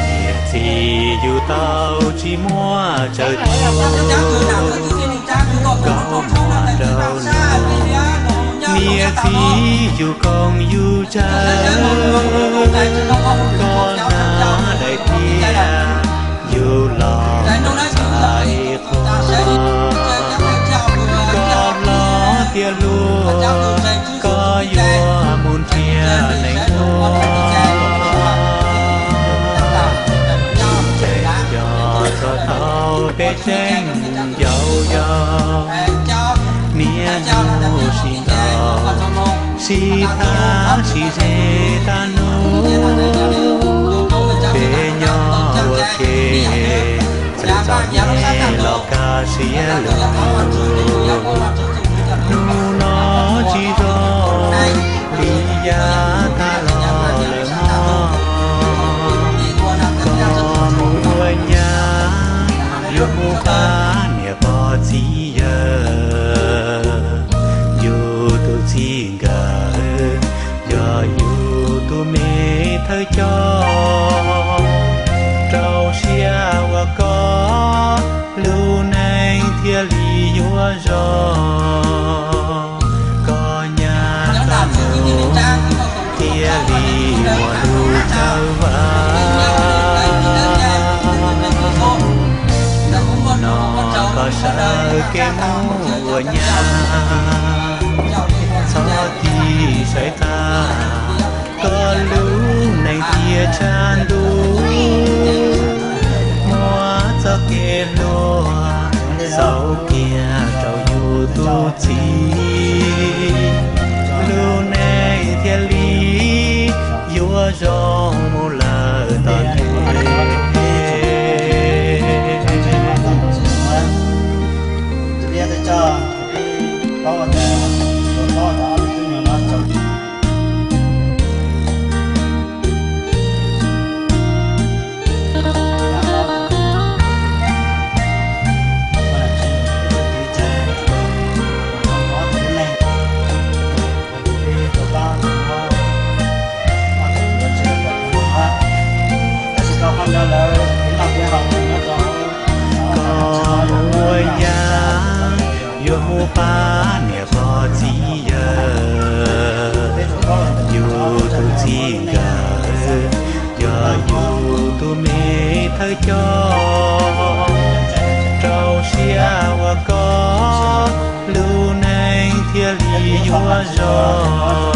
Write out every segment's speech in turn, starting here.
Niam txiv yug tau tsis muaj tsawg tug, koj muaj rau nws. Niam txiv yug koom yug tsawg, koj hnav daim tiab yug los txhais qhov. Koj hlob tiag luag, koj yuav mus nrhiav neeg ua, tseem yog txog thaum peb tseem yau yau, niaj hnub sib ntaus sib thab sib ze tag nub. Peb nyob ua ke, txawm txom nyem los kaj siab lug. Hnub no tsis zoo li yav tag los lawm mog, koj mus ua nyab yuav mus pab niam pog txiv yawg. Yus tus txij nkawm yog yus tus me thawj coj, rau siab ua koj lub neej thiaj li yuav zoo. Koj nyab koj nus thiaj li muaj lub chaw vam. Hnub no koj sawv kev mus ua nyab, txhob tig saib qab, koj lub neej thiaj tshav ntuj. Muab txoj kev hluas xaus kiag rau yus tus txiv, lub neej thiaj li yuav zoo mus lawm tom ntej. Koj mus ua nyab yuav mus pab niam pog txiv yawg, yus tus txij nkawm yog yus tus me thawj coj, rau siab ua koj lub neej thiaj li yuav zoo.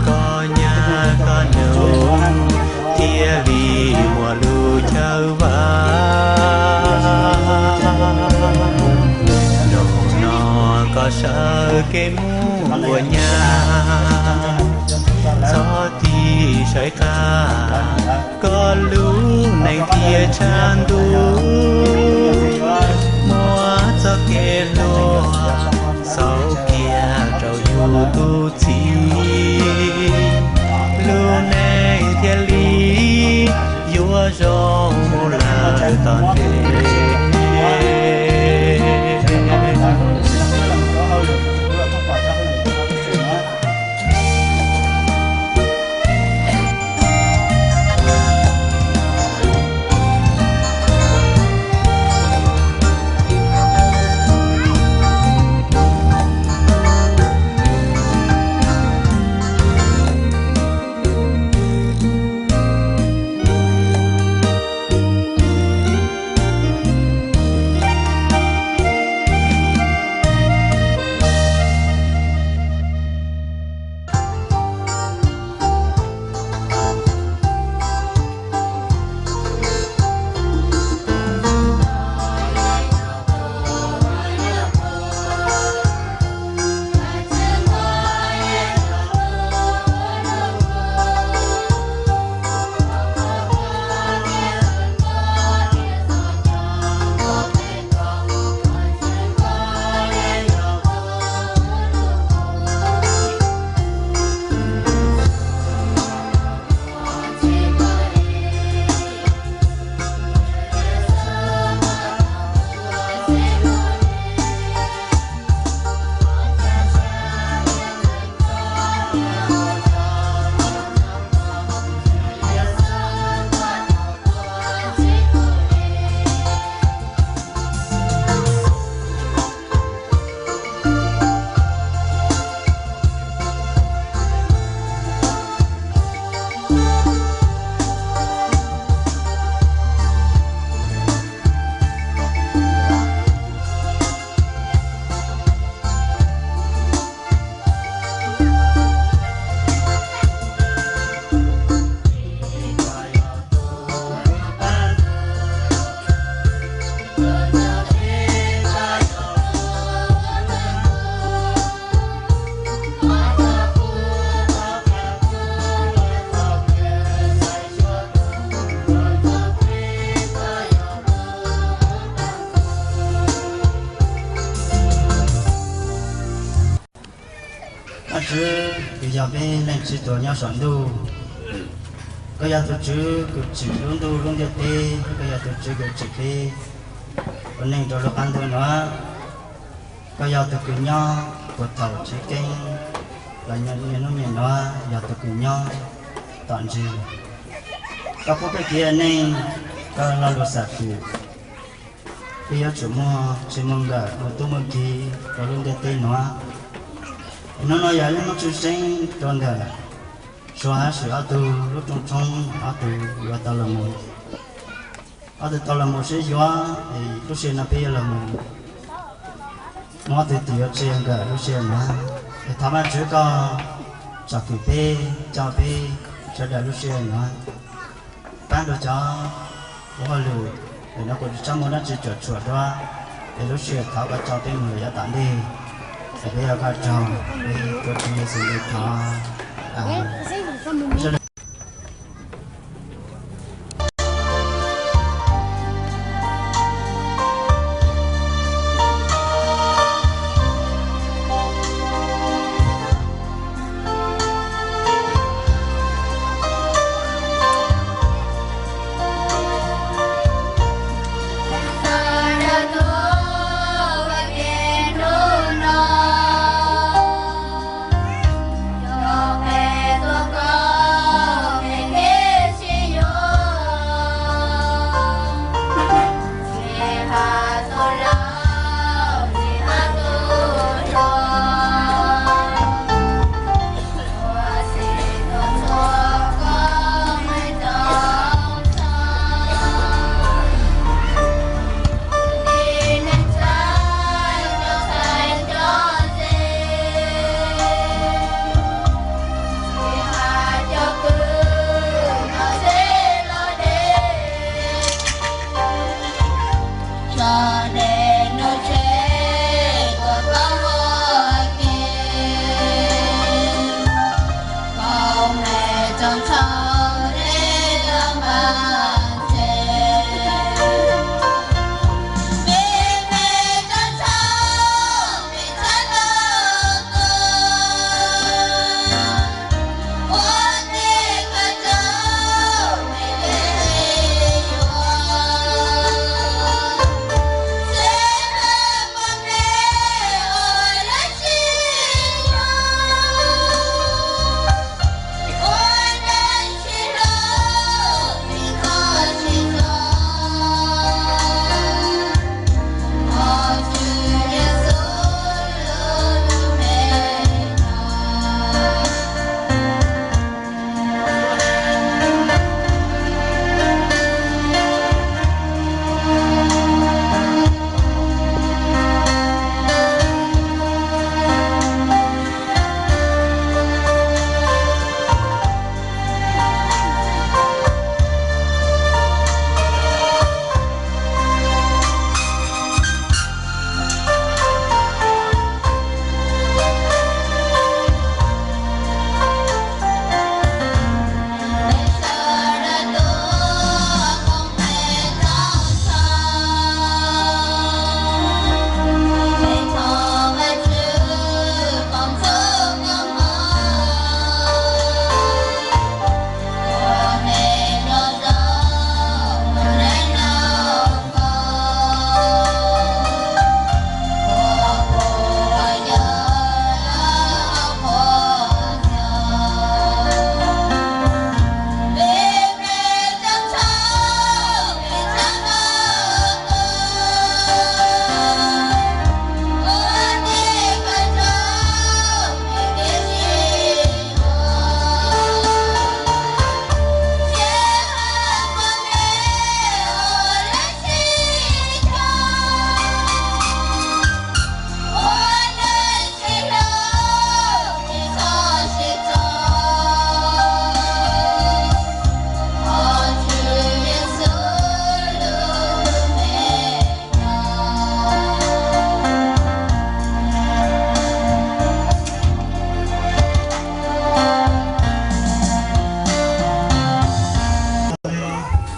Koj nyab koj nus thiaj li muaj lub chaw vam. Hnub no koj sawv kev mus ua nyab, txhob tig saib qab, koj lub neej thiaj tshav ntuj. Muab txoj kev hluas xaus kiag rau yus tus txiv, lub neej thiaj li yuav zoo mus lawm tom ntej. Peb Leej Txiv Tuam nyob saum ntuj, koj yog tus Tswv kws tsim lub ntuj lub ntiaj teb, koj yog tus Tswv kws tsim peb ua neej rau lub qab ntuj nuav. Koj yog tus kws nyob puag thaum tseem ceeb los yog niaj hnub niaj nuav, yog tus kws nyob tom ntej. Koj pub peb kev ua neej, koj lo lus xam phim, peb yuav tsum muaj tsis muaj nkawm muaj tub muaj ki rau lub ntiaj teb nuav. Hnub no yog ib hnub tshwj xeeb rau ntawm Suav hab Swm ob tug lub rooj tshoob, ob tug yuav tau los mus, ob tug tau los mus sib yuav, es lub sij hawm no peb yuav los mus muab ob tug tim yuav tsis nkawm lub sij hawm nuav. Es thov Vaajtswv koj tsom kwm peb, coj peb sawv daws lub sij hawm nuav, paab rua cov ua hauj lwm, es nuav kuj tsis txhob muaj dlaab tsi cuam tshuam dua, es lub sij hawm thov koj coj peb mus lawm yav tom ntej. Es peb ua koj tsaug, peb ua Tswv Yexus lub npe thov, amees.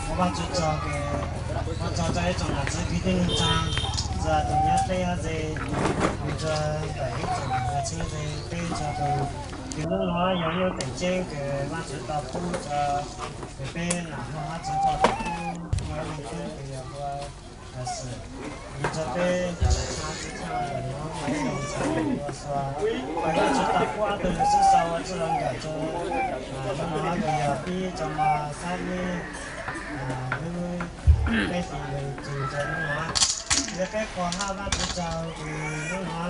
Ua Vaajtswv tsaug, ua tsaug rua ib tsoom nam txiv kwv tij neej tsaa, txhua tus nyob teb nyob ze, ua tsaug ntawm ib tsoom nam txiv kwv tij neej tsaa, peb txhua tus Hnub no yog lub teem ceeb kws Vaajtswv tau pub rua kws peb nam Huaj Hab Tswv Poj tau pub muaj ib leej twg kws yog ua xwm ua rua peb txhab txhab ntawm nuav muaj ib leej ntxhais ua xua. Vaajtswv tau pub ob tug yawm sib sau ua txuj lug nkawm rua hnub no kws yog pib rua mo xab ib lub peb xeem lug txug rua hnub no. Yog peb quas hab Vaajtswv tsaug kws hnub no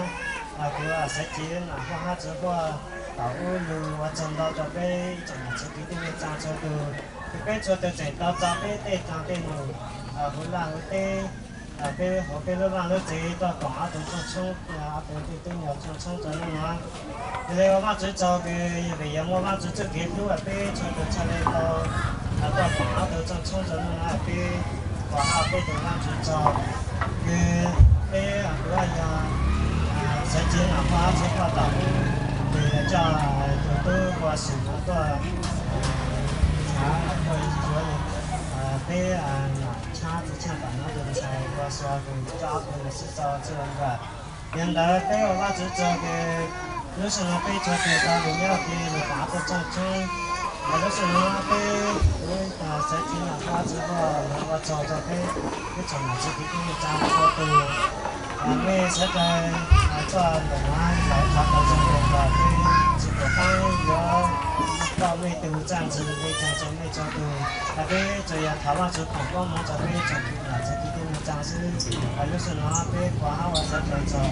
kuv Xaiv Cev nam Huaj Hab Tswv Poj tau ua lug ua tsaug ntau rua peb ib tsoom nam txiv kwv tij neej tsaa txhua tug, kws peb txhua tug tseem tau txais peb tej tsaag tej num huv laj huv teb, peb huv peb lub vaaj lub tsev tuaj koom ob tug tsooj tshoob, ob tug tej tub nyuas tsooj tshoob rua hnub no. Yog le ua Vaajtswv tsaug kws vim yog muaj Vaajtswv txuj kev hlub peb txhua tug txhaj le tau tuaj koom ob tug tsooj tshoob rua hnub no. Peb quas hab peb tug Vaajtswv tsaug kws peb kuv yog Xaiv Cev nam Huaj Hab Tswv Poj tau hu kws coj tug tub ua xwm no tuaj txhab tuaj yuav peb nam txhab txhab tsaam nuav tug ntxhais ua xua kws coj ob tug yawm sib sau txuj lug nkawm. Yog ntawd peb ua Vaajtswv tsaug kws lub sij hawm no peb txhua tug tau lug nyob ke lug koom ob tug tsooj tshoob. Lub sij hawm no peb kuv Xaiv Cev nam Huaj Hab Tswv Poj lug ua tsaug rua peb ib tsoom nam txiv kwv tij neej tsaa txhua tug. Mej sawv daws tuaj ntawm nuav lawv thov tau zoo rua peb tsi puas qaab yuav tau mej tug txaj ntxwg le caag rua mej txhua tug. Peb tsuas yog thov Vaajtswv foom koob moov rua peb tsoom nam txiv kwv tij neej tsaa xwb. Lub sij hawm no peb quas hab ua Xaiv Cev tsaug.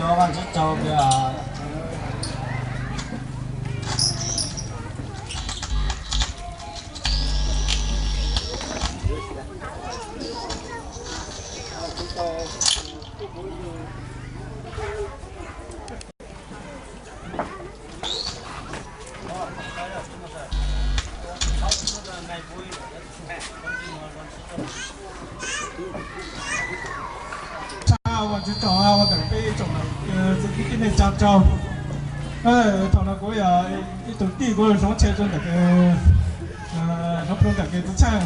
Ua Vaajtswv tsaug kws Tshaj ua Vaajtswv tsaug ua ntawm peb tsoom nam txiv kwv tij neej tsaa tsaug. Thaum no kuv yog ib tug tij kuv hloov tshe rua ntawm hloov plhu ntawm kev txhab txhab.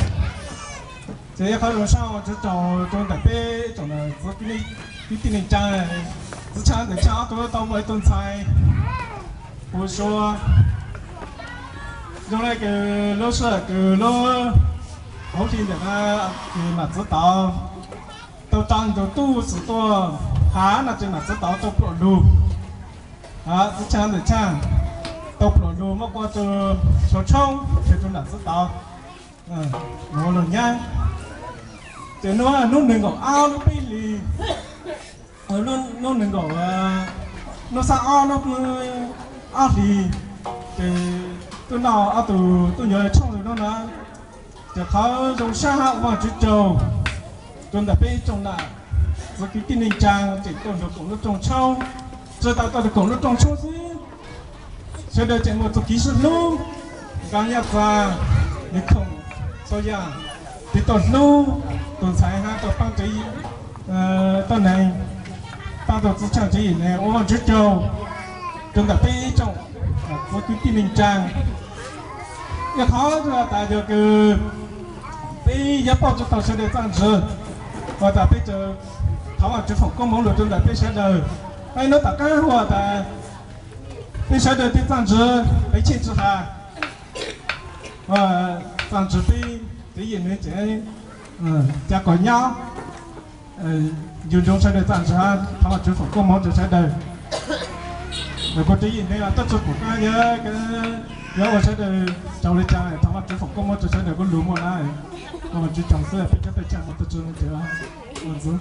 Ces ib qhov zoo sab ua Vaajtswv tsaug rua ntawm peb tsoom nam txiv kwv tij neej tsaa, txhab txhab ntawm tshaj ob tug tau muaj ib tug ntxhais hu Suav. Zoo le kws lub sij hawm kws lub hauv hli ntawm na, ces nam txiv tauv tau tsa ntu tuj xwm tuaj hav no ces nam txiv tauv tau pluam lug. Txhab txhab ntawm tshaj tau pluam lug muab kua tug sau tshoob tseg rua nam txiv tauv, ua lug nyab. Ces nub, nub nees nkaum ob lub peb hlis, nub nees nkaum, nub xab ob lub ob hlis, ces tuaj noj ob tug tuj nyuas tshooj lug nub na. Ces qhov zoo sab hab ua Vaajtswv tsaug rua ntawm peb tsoom nam txiv kwv tij neej tsaa tseem tuaj lug koom lub rooj tshoob, tsi tas tuaj lug koom lub rooj tshoob xwb, sawv daws tseem muaj txuj kev sib hlub, nqaa yaj txag, nws khoom txhua yam, tiv tau hlub tus ntxhais hab tau paab tsev, tau neeg, paab tau txhua tsaam tsev yim neeg. Ua Vaajtswv tsaug rua ntawm peb ib tsoom txiv kwv tij neej tsaa. Ib qhov tas yog kws peb yuav pauj tsi tau sawv daws txaj ntswg, ua tas peb thov Vaajtswv foom koob moov lug rua ntawm peb sawv daws. Ib nub tom qaab ua tas peb sawv daws tej txaj ntswg peb tsheej tsi has, txaj ntswg peb tsev yim neeg tseem ca kom nyob. Yug ntsoov sawv daws txaj ntswg hab thov Vaajtswv foom koob moov rua sawv daws. Kuv tsev yim neeg tuaj tsi pum qaab yuav, yuav ua sawv daws tsaug le caag, thov Vaajtswv foom koob moov rua sawv daws kuj lug muaj na. Vaajtswv tsaug xwb peb cov peb tsaam muaj tuaj tsi ua ntxiv.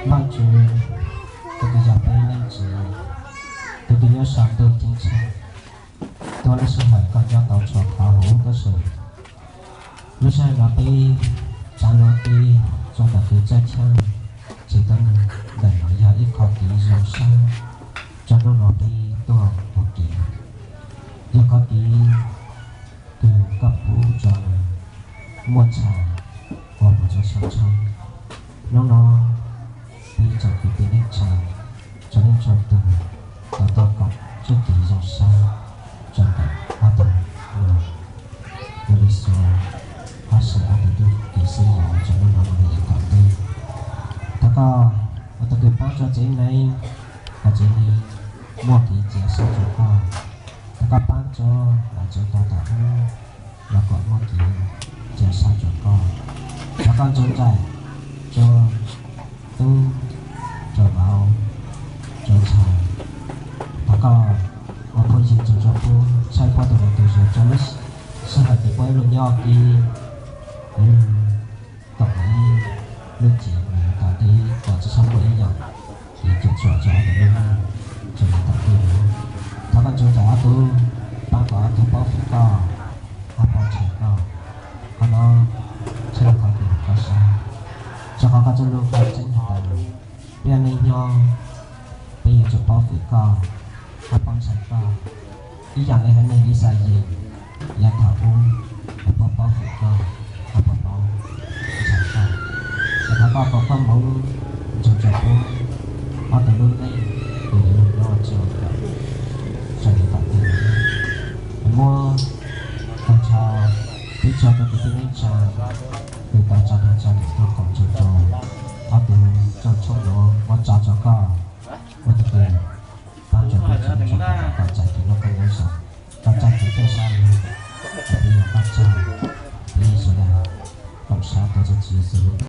Vaajtswv, tus kws yog peb Leej Txiv, tus kws nyob saum ntuj ceeb tsheej, tuab lub sij hawm koj nyob tau txhua qhov hauv lub tuab si. Lub sij hawm no peb tsav luag peb txog tom kev txawj cheem txiv tub neeg ntawm no yog ib qho kev zoo sab rua hnub no peb tuaj ua ke, yog qhov kev kws koj pub rua muaj txha ua mus rua sab tshoob. Hnub no peb tsoom kwv tij neej tsa, txhua leej txhua tug tau tuaj koom txuj kev zoo sab rua ntawm ob tug luag, yog li xwb hab sib ob tug tub kev xib yuav rua hnub no mus yuav tom ntej. Thov koj ua tug kws paab rua txiv neej, kom txiv neej muaj kev cia sab rua koj. Thov koj paab rua lawv txhua tug tau hnub los kom muaj kev cia sab rua koj. Thov koj ntxuav nraim rua tub, rua vauv, rua ntxhais. Thov koj ua phooj ywg ntxuav rua puab, tshaib puab tug neeg tug zoo rua lub sij hawm kws puab ib leeg nyob ib leeg, koom ib lub cev mus tom ntej kom tsi txhob muaj ib yaam kev cuam tshuam rua ob tug lub neej rua tom ntej. Thov koj ntxuav nraim ob tug, paab kom ob tug paub fwm koj, hab paub ntshai koj. Qhov no txhaj le qhov kws koj saib, rua qhov koj txuj lug koj tseeb tas, peb ua neej nyob peb yuav tsum paub fwm koj, hab paub ntshai koj. Ib yaam le haiv neeg Yixalayees yav thaum ub, puab paub fwm koj, hab puab paub ntshai koj. Thov koj foom koob moov ntxuav rua puab ob tug lub neej kws yuav lug nyob ua tsaug rua yav tom ntej. Muab tag nrho peb txhua tug kwv tij neej tsa kws tau tsa tag tsa lwm tuaj koom ntxuav rua ob tug txuj tshoob nuav muab tsa rua koj, ua tug kws paab rua peb txhua tug kom txais kev noj qab nyob zoo, kom txais kev tuaj sab lug, kom peb yuav paab txog peb sawv daws koom sab tau txuj txiv Yexus.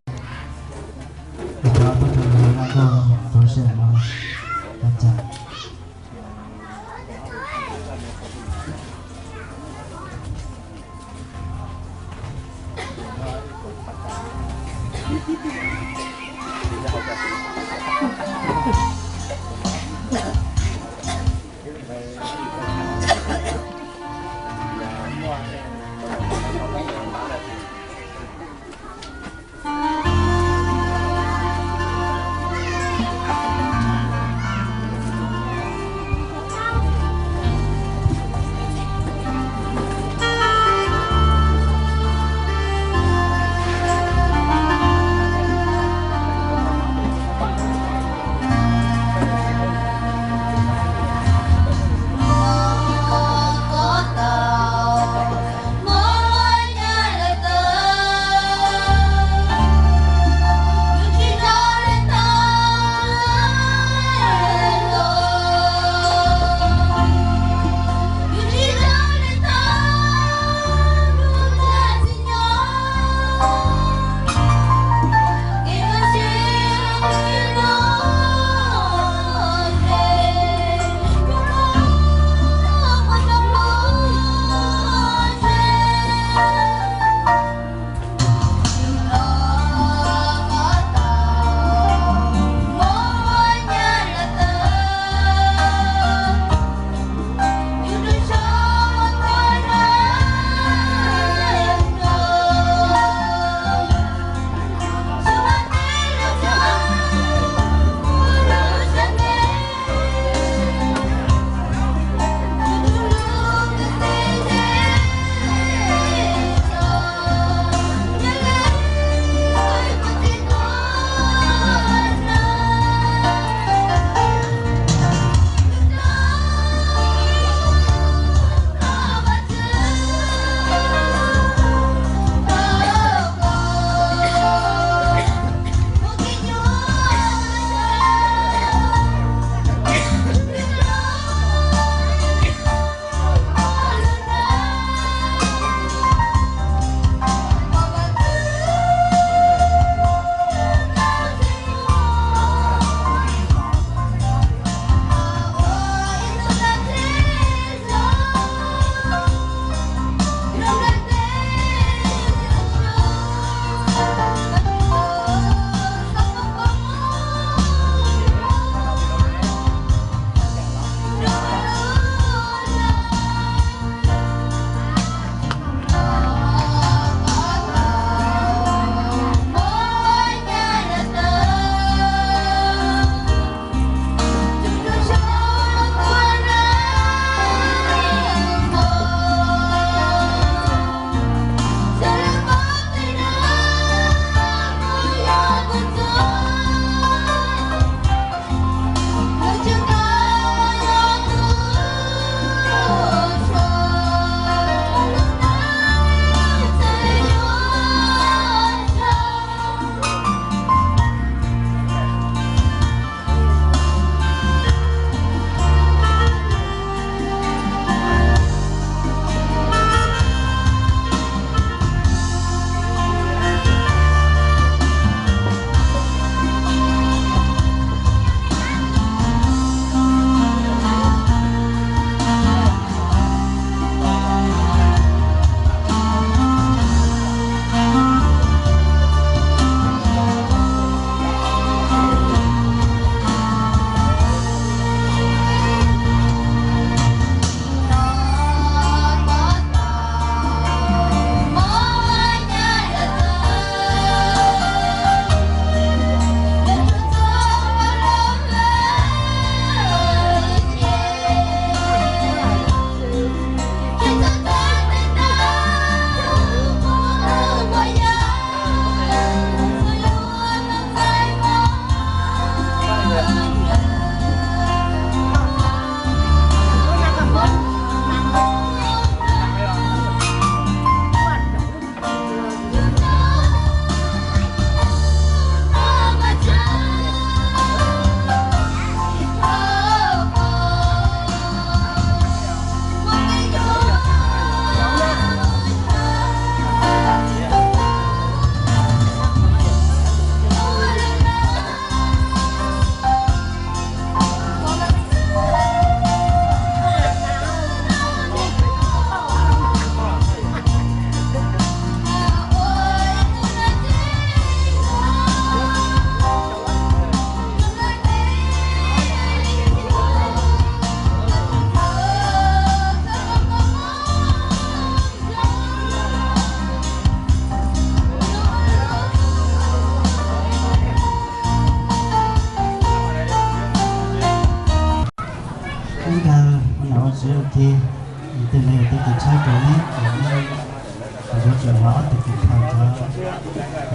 Tseem yog ob tug kws khaws cov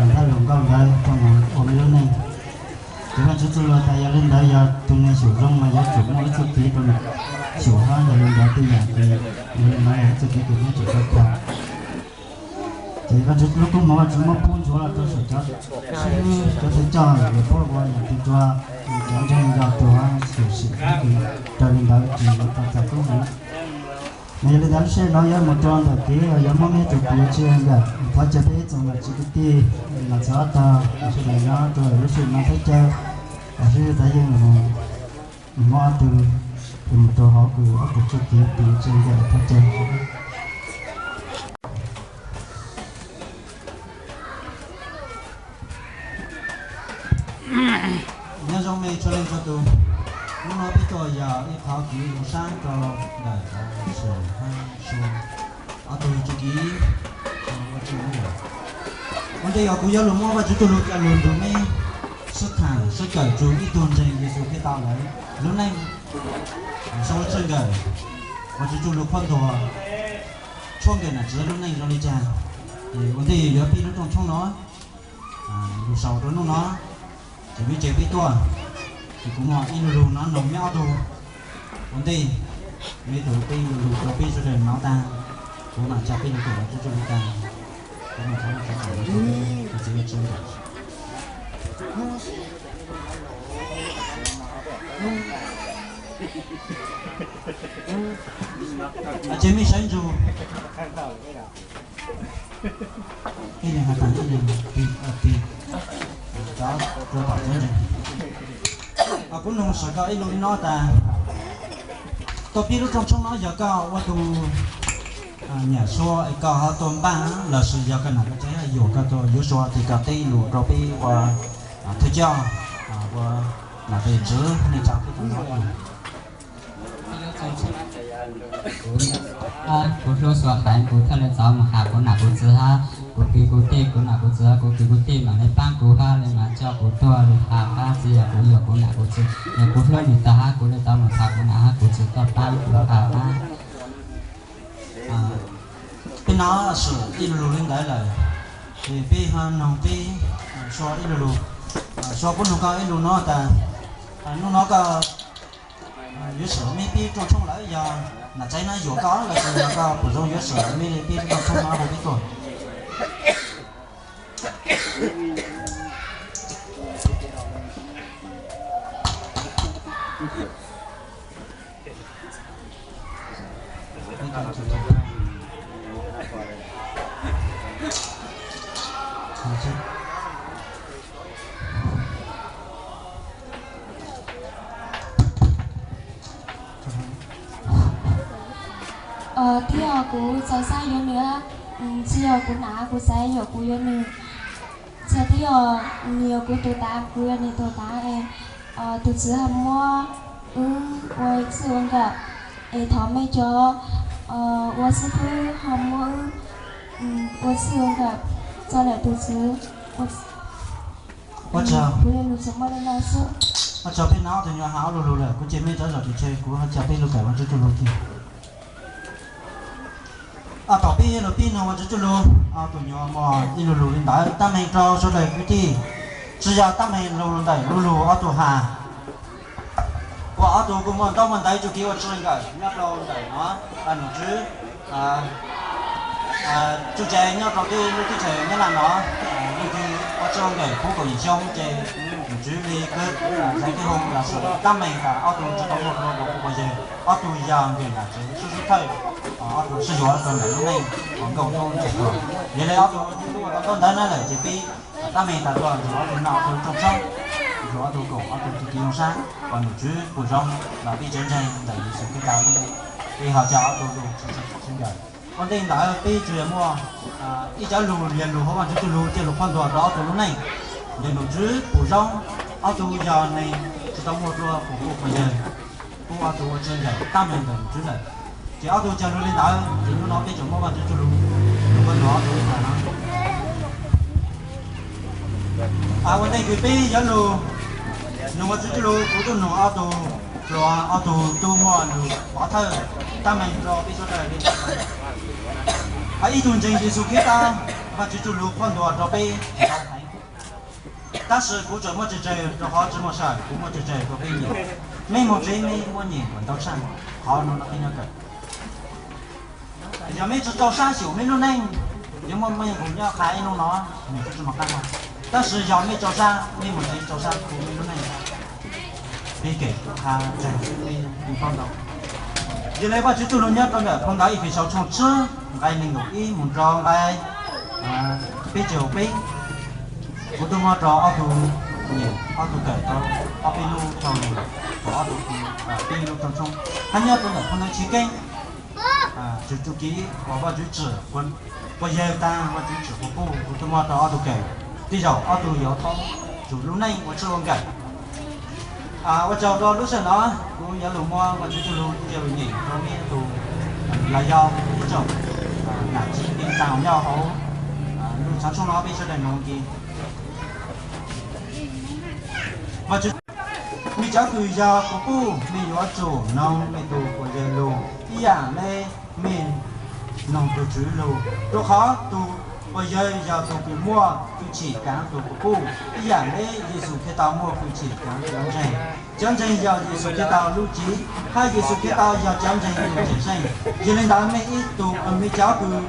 ntawv hluas nkauj ntawd rau mus ua lub neej. Ces Vajtswv txuj lug tas yog li ntawd, yog tus neeg xyum zoo mas yuav tsum muaj ib txuj kev rau nws xyum hab, yog li ntawd tej yam ces yog li ntawd yog ib txuj kev kws neb tsum tau khaws. Ces Vajtswv lub koob hmoov Vajtswv muab pub ntsuav los rau saum cov, cov thawj coj yuav pub ua yam twg rua cov ntseeg yog tus hab xyum sim hab kws raws li ntawd ces yuav tau txais koob hmoov. Mas yog li ntawd lub sij hawm no yuav mus rau ntawm kev uas yuav muab meb tus piv tsi nkawm, thov caw peb tsoom niam txiv kwv tij los txog ob tog sawv daws nyob rau lub sij hawm no thawj caw, sib txav yeej mus muab ob tug kws mus rau hauv kws ob tug txuj kev piv tsi nkawm thov caw. Nyob zoo mej txhua leej txhua tus, hnub no peb tuaj yog ib qhov kev zoo sab rau ntawm Sua hab Sua ob tug txuj kev. Ua ntej yog kuv yuav lug muab Vajtswv txuj lug coj lug nrug mej sib tham sib kawm txug ib tug ntseeg Yexus Khetos lawm lub neej. Sau ua txuj nkawm, Vajtswv txuj lug qhuab ntuas tshuaj nkawm nam txiv lub neej zoo li cas. Ua ntej yuav pib lub rooj tshoob no, lug sau rau nub no, ces peb tsev peb tuaj, ces kuv muaj ib lu lug no noog mej ob tug. Ua ntej mej tug peb lu lug rau peb sawv daws nov tag, kuv mam tsa peb lug kawm Vajtswv txuj lug tag, kuv mam tsa lug kawm txiv txuj lug. Ces mej saib ntsug. Ib leeg has tas ib leeg, tig, tig, cov rua tom tsev ntseeg. Kuv noog sawv koj ib lu ib no tas, tuaj pib lub rooj tshoob no yog koj ua tus niam Sua es koj ho tuaj npaj lossis yog koj nam koj tsev yuam koj tuaj yuav Sua ces koj teb ib lu rau peb ua thawj coj, ua nam tes tswv neej tsa peb tau nov ib lu. Kuv hlub Sua heev, kuv thiaj li txav mus has kuv nam kuv txiv hab kuv kwv kuv tij, kuv nam kuv txiv hab kuv kwv kuv tij mam li paab kuv hab li mas coj kuv tuaj lug has hab txiv yog kuv yuam kuv nam kuv txiv, yog kuv hlub nws tag hab kuv li tau mus has kuv nam hab kuv txiv tuaj paab kuv has hab. Peb nov Sua ib lu lug li ntawd lawm, ces peb ho noog peb Sua ib lu lug. Sua kuv noog koj ib lu no tas, nub no koj yuav Sua mej pib rooj tshoob lawm yog nam tsev no yuam koj lossis yog koj pum zoo yuav Sua mej li pib rooj tshoob no rau peb tuaj. Tij yog kuv txaus xav yuav nws, txij yog kuv nam kuv txiv yuam kuv yuav nws, txij tij yog nws yog kuv tus tav kuv yog nws tus tav es tus txiv ho muab wb ua txij ua nkawm, es thov mej cov ua xib fwb ho muab wb ua txij ua nkawm txog lawm tus txiv. Ua tsaug, ua tsaug peb nov ob tug nyuam has ob lu lug lawm, kuv ces mej rov zam tus tshe kuv ho tsa peb lug kawm Vajtswv txuj lug tiag. Tom peb lug pib noog Vajtswv txuj lug, ob tug nyuam muaj ib lu lug li ntawd, tab meeg rau sawv daws kwv tij, tsi yog tab meeg lug ntawm lu lug ob tug has. Kuv ob tug kuj muaj ntaub muaj ntawv txuj kev ua tsi nkawm nyob rau ntawm no, nom tswv txuj cai nyob rau peb lub teb chaws Nyab Laj no, leej twg ua tsi nkawm puv kaum yim xyoo ces nom tswv li kawg, Zais Kev Hoo los sis tab meeg tas ob tug tsi tau muaj hlua quas yawg, ob tug yog nkawm nam tsev sib sib thawj, ob tug sib yuav rau ntawm lub neej uas nkauj hnub ntseg tuag. Yog li ob tug ua tau ntaub ntawv na lawm ces peb tab meeg tas tuaj ntxuav ob tug no ob tug rooj tshoob, ntxuav ob tug koom ob tug txuj kev zoo sab kom nom tswv pum zoo los peb tsev ntseeg ntawm Yexus Khetos lub npe, peb ho coj ob tug lug tsi nkawm. Ua ntej ntawd peb tsuas yog muaj ib cov lug lias lug hauv Vajtswv txuj lug coj lug qhuab ntuas rau ob tug lub neej, ntawm nom tswv pum zoo, ob tug yog neeg tsi tau muaj hlua quas yawg, pub ob tug ua tsi nkawm tab meeg ntawm nom tswv lawm. Ces ob tug cog lug li ntawd ces hnub no peb tseem muab Vajtswv txuj lug lug qhuab ntuas ob tug ib tag no. Ua ntej kws peb yuav lug noog Vajtswv txuj lug, kuv tub noog ob tug hluas, ob tug tub muaj lug pov thawj tab meeg rau peb sawv daws li ntawd. Ib tug ntseeg Yexus Khetos, Vajtswv txuj lug qhuab ntuas rau peb ntau heev. Tab sis kuv tseem muaj tsawg tsawg rau qhov tsis muaj sij hawm, kuv muaj tsawg tsawg rau peb nyiam. Mej moog tsev mej muaj nyiam ntau tshaj qhov no no peb nyob kawm. Yog mej tsi rau sab xyum mej lub neej, yuav muaj mej nkaus nyob qha ib hnub no, nws kuj tsi moog qab no. Tab sis yog mej rau sab, mej moog tsev rau sab kuv mej lub neej, peb kev qha tseeg xwb mej yeej paub ntau. Yog le Vajtswv txuj lug nyob rau ntawm phau ntawv Efexaus tshooj tsib nqai nees nkaum ib moog rau nqai peb caug peb. Kuv tub muab rau ob tug nyiam, ob tug kawm rau ob peb lub rau nws, rau ob tug peb lub rau tshoob. Hab nyob rau ntawm phau ntawv Chiv Keeb, txug txuj kev uas Vajtswv tsim quas yawg taag, Vajtswv tsim quas puj, kuv tub muab rau ob tug kawm, tej zaum ob tug yuav paub txug lub neej ua txuj ua nkawm. Ua tsaug rau lub sij hawm no, kuv yuav lug muab Vajtswv txuj lug ua nyeem rau mej tug, los yog ib tsoom nam txiv kwv tij neej tsaa nyob hauv lub tsaav tshooj no peb sawv daws noog ke. Vajtswv, mej cov kws yog quas puj, mej yuav tsum noog mej tug quas yawg lug ib yaam le mej noog tug Tswv lug, rua qhov tug quas yawg yog tug kws muaj hwj chim kaav tug quas puj ib yaam le Yexus Khetos muaj hwj chim kaav cov ntseeg. Cov ntseeg yog Yexus Khetos lub cev, hab Yexus Khetos yog cov ntseeg tug tseem zeej. Yog le ntawd mej ib tug, mej cov kws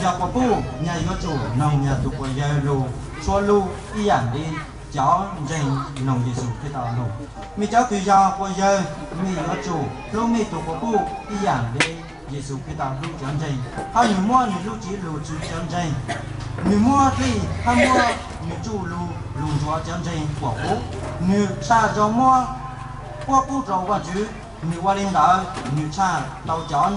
yog quas puj, nyag yuav tsum noog nyag tug quas yawg lug txhua lug ib yaam le cov ntseeg noog Yexus Khetos lug. Mej cov kws yog quas yawg, mej yuav tsum hlub mej tug quas puj ib yaam le Yexus Khetos hlub cov ntseeg, hab nwg muab nwg lub cev lug tswv cov ntseeg. Nwg muab dlej hab muab nwg txuj lug lug ntsuav cov ntseeg kuam qub. Nwg tshaj zoo muab puab qub rua Vajtswv. Nwg ua le ntawd nwg tshaj tau cov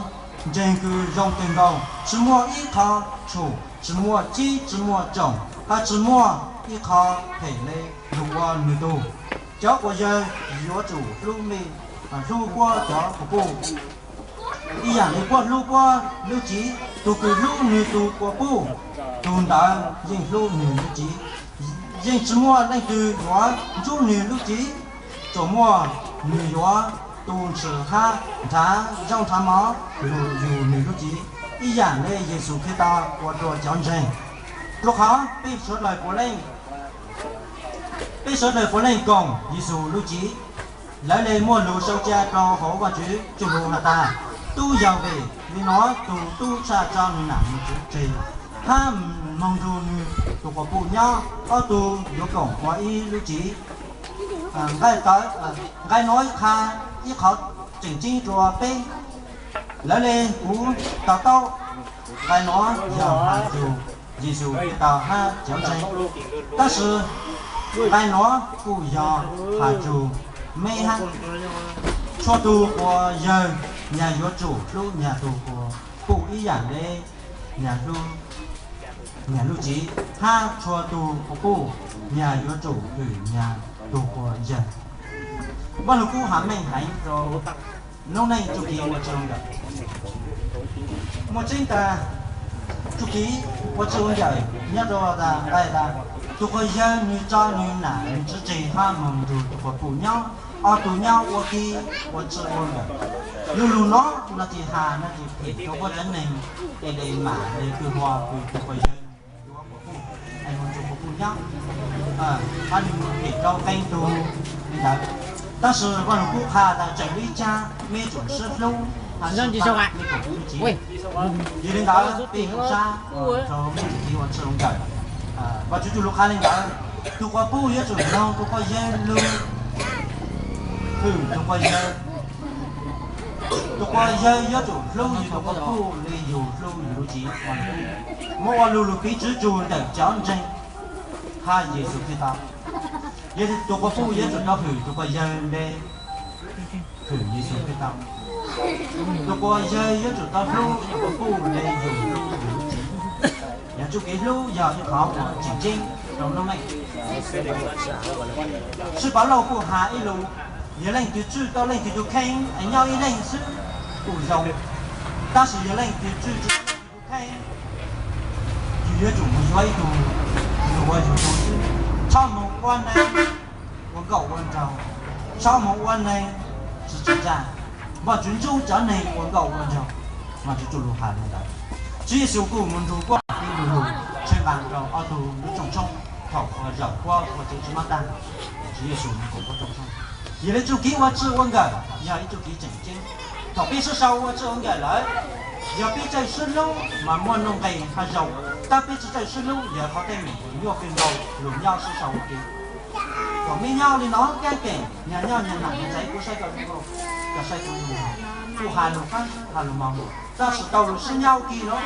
ntseeg kws zoo kawg nkaus, tsi muaj ib qho tshum, tsi muaj cib, tsi muaj tsoom, hab tsi muaj ib qho phem le lug ua nwg tug. Cov quas yawg yuav tsum hlub mej, hlub puab cov quas puj ib yaam le puab hlub puab lub cev. Tug kws hlub nwg tug quas puj, tug ntawd yeej hlub nwg lub cev. Yeej tsi muaj leej twg yuav ntsub nwg lub cev, tsuas muaj nwg yuav tu ntshis hab nrhav zaub nrhav mov lug yug nwg lub cev, ib yaam le Yexus Khetos ua rua cov ntseeg. Rua qhov peb suav dlawg puav leej, peb suav dlawg puav leej koom Yexus lub cev. Lawv le muaj lug sau ca rua hauv Vajtswv txuj lug has tas, tub yog vem le nuav tug tub tshaj tso nwg nam nwg tsev, hab moog nrug nwg tug quas puj nyob. Ob tug yuav koom ua ib lub cev. Nqai nuav qha ib qhov tseem ceeb rua peb. Lawv le kuv to taub nqai nuav yog has txug Yexus Khetos hab cov ntseeg, tab sis nqai nuav kuj yog has txug meb hab. Txhua tug quas yawg, nyag yuav tsum hlub nyag tug quas puj ib yaam le nyag lub cev, hab txhua tug quas puj, nyag yuav tsum hwm nyag tug quas yawg. Vaaj Lug Kub has meej heev rua noob neej txuj kev ua tsi zoo nkawm. Muaj tseeb tas txuj kev ua tsi zoo nkawm nyob rua tas nqai tas, tug quas yawg nwg tso nwg nam nwg tsev hab moog nrug tug quas puj nyob, ob tug nyob ua ke ua tsi zoo nkawm. Lug lug nuav no ces has no ces phem rua puab cov neeg, es le mam le kws ua kws tug quas yawg yuav quas puj, es moog nrug quas puj nyob, hab nwg phem rau qee tug li ntawd. Tab sis Vaaj Lug Kub qha tas tseem le caag meb tsum sib hlub, sib pab meb koom lub cev. Yog le ntawd peb sab rua meb txuj kev ua tsi zoo nkawm. Vaajtswv txuj lug qha le ntawd, tug quas puj yuav tsum noog tug quas yawg lug, hwm tug quas yawg. Tug quas yawg yuav tsum hlub yug tug quas puj le yug hlub yug lub cev. Muab ua lug lug piv tswv tsug ntawm cov ntseeg hab Yexus Khetos. Yog tug quas puj yuav tsum tau hwm tug quas yawg le hwm Yexus Khetos. Tug quas yawg yuav tsum tau hlub tug quas puj le yug hlub yug lub cev. Yog txuj kev hlub yog ib qhov uas tseem ceeb rua noob neej. Sib Paj Lauj kuj has ib lus, yog leej twg tswj tau leej twg tug kheej es nyob ib leeg xwb kuj zoo, tab sis yog leej twg tswj tsi tau leej twg tug kheej, yug yuav tsum moog yuav ib tug lug ua yug tug xwb. Txhob moog ua neeg ua nkauj ua nraug, txhob moog ua neeg tsi tsim tsa. Vaajtswv ntsuj cov neeg ua nkauj ua nraug, Vaajtswv txuj lug has le ntawd. Tswv Yexus kuj mus nrug kuab ib lug lug tsheej nqaa rua ob tug lub rooj tshoob. Thaum uas zaum kuab ua tsev tsi mob taag, Tswv Yexus mus koom kuab rooj tshoob. Yog le txuj kev ua tsi ua nkawm yog ib txuj kev tseem ceeb. Thaum peb sib sau ua tsi ua nkawm lawm, yog peb txawj sib hlub mas muaj nuj nqes hab zoo. Tab peb tsi txawj sib hlub yog qhov teeb meem nyuaj kawg nkaus lug nyob sib sau ua ke. Thaum mej nyob le nuav keeb keem, nyag nyob nyag nam nyag ntxhais, kuv saib koj zoo nkauj, koj saib kuv zoo nkauj, kuj has lug qab has lug mos, tab sis tau lug sib nyob ua ke nuav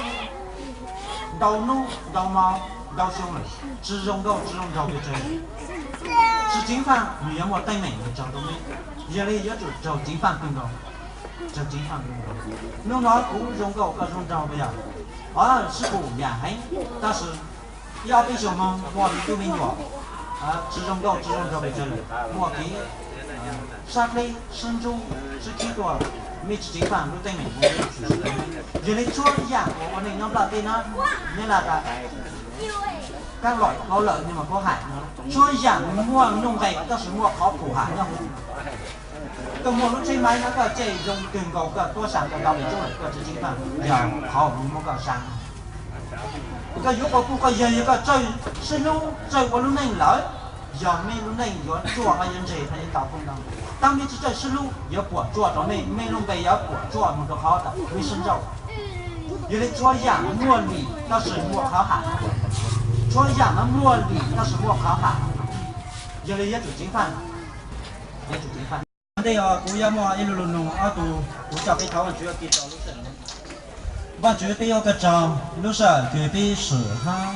ntau nub ntau mo ntau xyoo lawm, tsi zoo nkauj tsi zoo nraug pes tsawg. Tsi ceev faj, nwg yuav muaj teeb meem nwg tsaug rua mej. Yog le yuav tsum tsaug ceev faj kawg nkaus, tsaug ceev faj kawg nkaus. Nub nuav kuv zoo nkauj koj zoo nraug yog, o, sib pum yam heev, tab sis ib ob peb xyoos moog muaj le tub me nyuam tsi zoo nkauj tsi zoo nraug pes tsawg lawm, muaj kev sab dleb sib ntsub sib khib dua, mej tsi ceev faj lub teeb meem. Yog le txhua yam uas ua neej nyob nplaj teb nuav, neb laj tas kaab lom hauv lawm nwg mas puab ham, txhua yam muaj nuj nqes tab sis muaj qhov pum ham nyob. Koj muaj lub tsheb maiv nuav koj caij zoo kawg nkaus, koj tuab saa koj tau le tub lawm, koj tsi ceev faj, yog qhov uas muaj koj saa. Koj yuav quas puj quas yawg, yog koj txawj sib hlub txawj ua lub neej lawm, yog mej lub neej yuav tsuaj hab yuav ntseg hab yuav tau koob ntau. Tab mej tsi txawj sib hlub yuav puam tsuaj rua mej, mej lub npe yuav puam tsuaj moog rua qhov tas mej sib ntsauj. Yog le txhua yam muaj lim tab sis muaj qhov ham, txhua yam nuav muaj lim tab sis muaj qhov ham. Yog le yuav tsum ceev faj, yuav tsum ceev faj. Ntej os kuv yuav muaj ib lu lug nug ob tug, kuv coj peb thov Vaajtswv ua ke rau lub sij hawm. Vaajtswv, peb ua koj tsaug lub sij hawm kws peb swm hab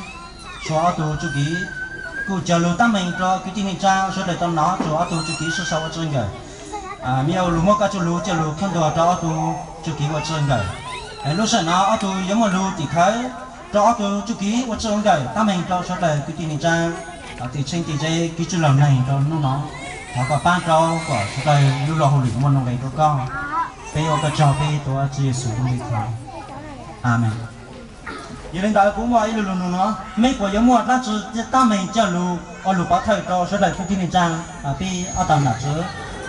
suav ob tug txuj kev, kuj cog lug tab meeg rua kwv tij neej tsaa suav dlawg tau nov txug ob tug txuj kev sib sau ua tsi nkawm. Mej ua lug muab koj txuj lug coj lug qhuab ntuas rua ob tug txuj kev ua tsi nkawm. Lub sij hawm no ob tug yuav muaj lug tim khawv rua ob tug txuj kev ua tsi ua nkawm tab meeg rua suav dlawg kwv tij neej tsaa, tim tsheej tim ze, kev tswj lug neeg rua nub no. Thov koj paab rua kom suav dlawg lub luag hauj lwm muaj nuj nqes rua koj. Peb ua koj tsaug, peb tuav Tswv Yexus lub npe thov. Amees. Yog le ntawd kuv muaj ib lu lug nug nuav, mej puas yuav muaj dlaab tsi tab meeg coj lug ua lug pov thawj rua suav dlawg kwv tij neej tsaa, peb ob tug nam txiv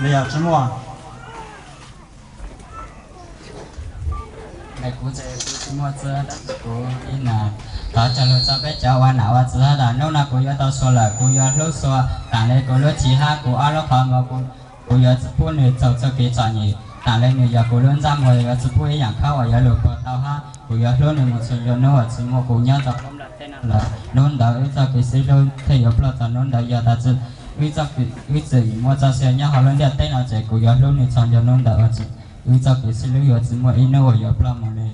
los yog tsi muaj? Ntawm kuv ces kuv tsis muaj txiv, tab sis kuv ib nam thov cog lug txug peb cov ua nam ua txiv tas hnub no kuv yuav tau suav lawm, kuv yuav hlub suav taam le kuv lub cev hab kuv ob lub qhov muag. Kuv yuav pub nws txug txuj kev txom nyem taam le nws yog kuv lub ntsej muag, yuav tsi pub ib yaam khob uas yuav lug puag tau hab kuv yuav hlub nws moog txug ntua hnub uas tsis muaj kuv nyob rua lub nplaj teb no lawm. Hnub ntawd wb txuj kev sib hlub thiaj yuav ploj txog hnub ntawd. Yog tas wb txwm muaj txoj sia nyob hauv lub ntiaj teb no ces kuv yuav hlub nws txug ntua hnub ntawd, wb txuj kev sib hlub yuav tsis muaj ib hnub uas yuav ploj moog le.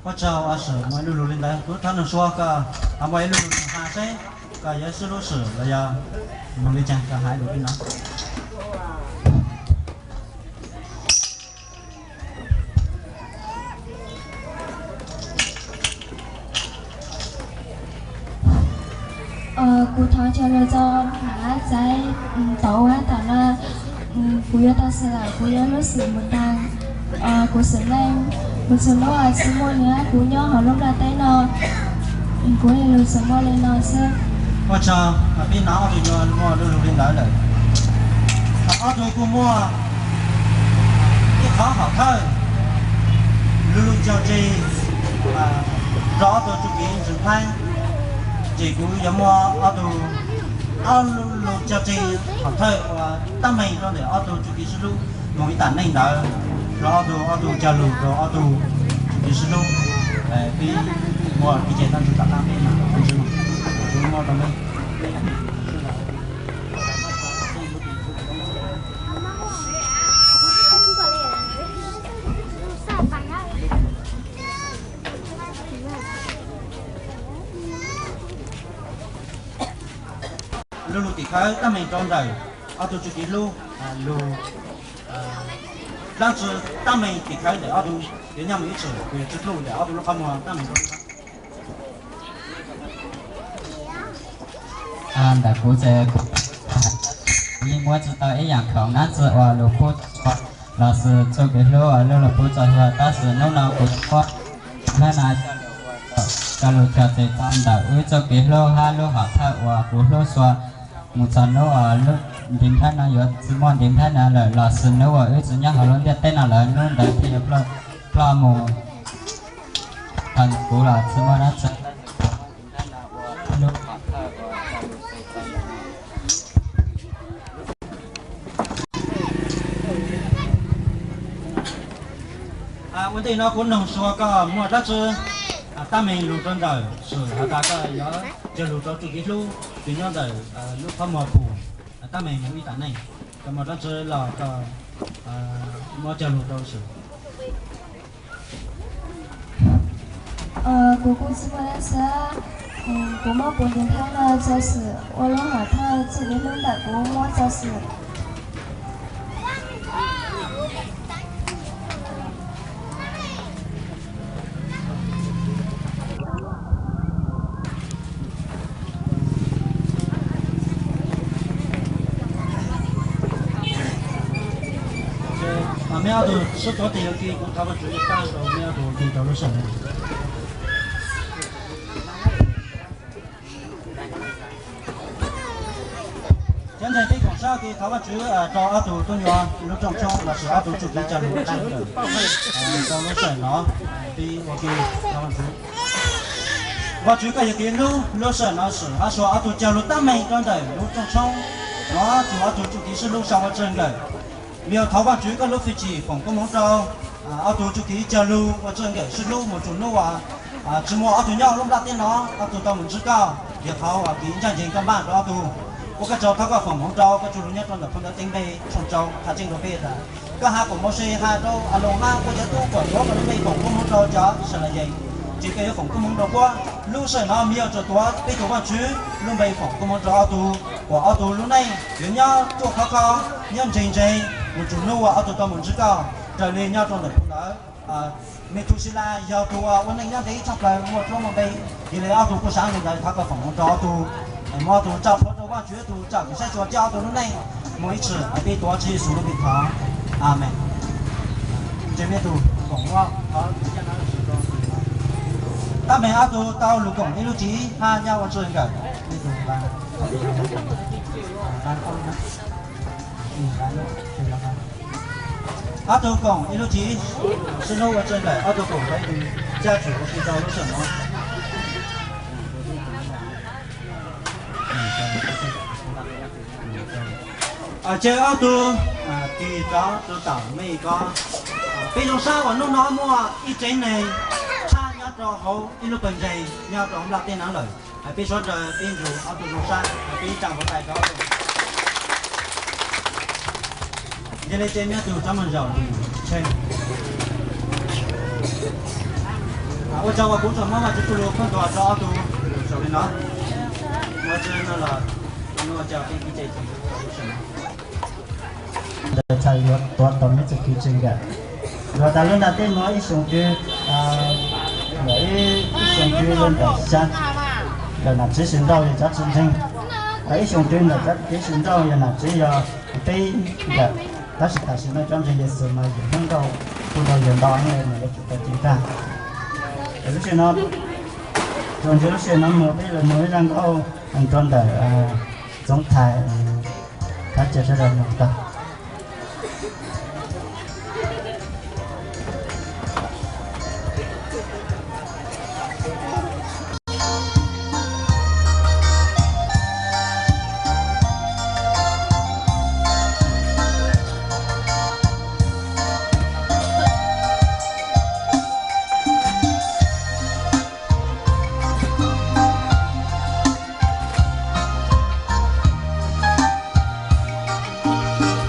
Ua tsaug, ua tsaug, muaj ib lu lug le ntawd, kuv thov nug suav koj, muaj ib lu lug has seb koj yuav sib hlub swm los yog moog le caag, koj has lug le no. Kuv thov cog lug txug nam txaiv tau hab taam no, kuv yuav tau xwm lawm, kuv yuav hlub xwm moog taag kuv xwm neej, moog txug hnub uas tsis muaj nws hab kuv nyob hauv lub nplaj teb no. Kuv le lug txug muaj le no xwb. Ua tsaug, peb nov ob tug yuav muaj lu lug le ntawd lawm. Ob tug kuj muaj ib qhov hom thawj, lu lug cog tseg rua ob tug txuj kev ntseeg thaib, ces kuv yuav muaj ob tug, ob lu lug cog tseg hom thawj uas tab meeg rua ntawm ob tug txuj kev sib hlub moog ib taam neej ntawd, rua ob tug, ob tug cog lug rua ob tug txuj kev sib hlub. Peb muaj kev cai dlaab tsi tom qaab peb mam ntseeg, kuv muaj rua mej. Lu lug tim khawv tab meeg rua ntawm ob tug txuj kev hlub, lug dlaab tsi tab meeg tim khawv ntawm ob tug, yuav nyob moog ib txhis, kuv yuav tsi hlub ntawm ob tug lub qhov muag tab meeg rua. Ntawm kuv ces kuv yeej muab tsi tau ib yaam khoom dlaab tsi uas lug pub los sis txuj kev hlub uas lug pub txug hlua, tab sis hnub no kuv muab ntiim thaib no coj lug cog tseg tau ntawm wb txuj kev hlub hab lub hom thawj uas kuv hlub suav. Moog txug hnub uas lub ntiim thaib no yuav tsi muaj ntiim thaib no lawm los sis hnub uas wb tsi nyob hauv lub ntiaj teb no lawm, hnub ntawd thiaj yuav ploj moog. Kuv los tsis muaj dab tsi. Ua ntej no kuv nug Suav koj muaj dab tsi tab meeg lug rau ntawm Swm has tas koj yuav cog lug rau txuj kev hlub kws nyob ntawm lub qhov muag pum tab meeg moog ib tam neej, koj muaj dab tsi los koj muab cog lug rau Swm. Kuv kuj tsis muaj dab tsi, kuv muab kuv ntiv nthab no tso Swm ua lub hom thawj txuj kev hlub ntawm kuv muab tso Swm. Mej ob tug sib tuav tes ua ke, kuv thov Vaajtswv ib tag rau mej ob tug ua ke rau lub sij hawm no. Cov ntseeg peb koom sab ua ke thov Vaajtswv rau ob tug tub nyuas lub rooj tshoob lossis ob tug txuj kev cog lug rau lub sij hawm no. Peb ua ke thov Vaajtswv. Vaajtswv koj yog kev hlub, lub sij hawm no Swm hab Suav ob tug cog lug tab meeg rau ntawm lub rooj tshoob no, txug ob tug txuj kev sib hlub sau ua tsawg nkawm. Vim yog thov Vaajtswv koj lub fwj chim foom koob moov rau ob tug txuj kev cog lug ua tsawg nkawm sib hlub moog txug nub uas tsi muaj ob tug nyob lub nplaj teb no, ob tug tau moog ntsib koj. Yog thov kev ncaaj nceeg koj npaj rau ob tug. Ua koj tsaug thov koj foom moov rau koj txuj lug nyob rau ntawm phoo ntawv Teev Npe tshooj rau qha tseeb rua peb tas koj has kuas Mauxes has rau Aloos hab puab cov tub kuas tuav koj lub npe foom koob moov rau cov Yixalayees, ces koj yuav foom koob moov rau puab. Lub sij hawm no mej yuav tsum tuav peb tug Vaajtswv lub npe foom koob moov rau ob tug, kuas ob tug lub neej yuav nyob ruaj khov kho, nyob ntseeg ntseeg moog txug nub uas ob tug tau moog ntsib koj. Raws le nyob rau ntawm phoo ntawv, Methuselas yog tug uas ua neej nyob ntev tshaj plaws muaj duab muaj npe, yog le ob tug kuj sab le ntawd thov koj foom moov rau ob tug, muab ob tug tsa plhuav rau Vaajtswv tug tsa kws saib xyuas coj ob tug lub neej moog ib txhis. Peb tuav Tswv Yexus lub npe thov, amees. Tab meeg ob tug tau lug koom ib lub txiv hab nyob ua tsawg nkawm. Ob tug koom ib lub txiv sib hlub ua tsawg nkawm, ob tug koom peb tug caj tswm ua ke rau lub sij hawm no. Ces ob tug tig rov rau tom mej ko. Peb zoo sab uas nub no muaj ib tsev neeg tshaj nyob rau hauv ib lub pawg ntseeg nyob rau nplaj teb no lawm. Peb suav dlawg peb nrug ob tug zoo sab, peb tsaa npau tais rau ob tug. Yog le ces mej ob tug rov moog zaum tsheej. Ua tsaug uas kuv tsuas muab Vaajtswv txuj lug pheej tuaj rau ob tug zaum le no. Ua tsaug no los, ua tsaug peb ib tse ntawd txhaj yuav tuav tau meb txuj kev tseeg nkawm. Luag tas lub ntiaj teb no ib xyoo twg, ib xyoo twg lub ntawm xyaa, ntawm nam txiv xwm nrauj yog cov tsis ntseeg, ib xyoo twg ntawm cov txiv xwm nrauj yog nam txiv yog peb nkawm. Tab sis tam sim no cov ntseeg Yexus mas yim Hmoob Nkauj kuj tau yog ntau heev le mas yuav tsum tau ceev tag. Lub sij hawm no, txuas ntxiv lub sij hawm no mus peb lug moog ib zaj nkauj rau ntawm Txoov Thais, thov caw sawv daws moog tau.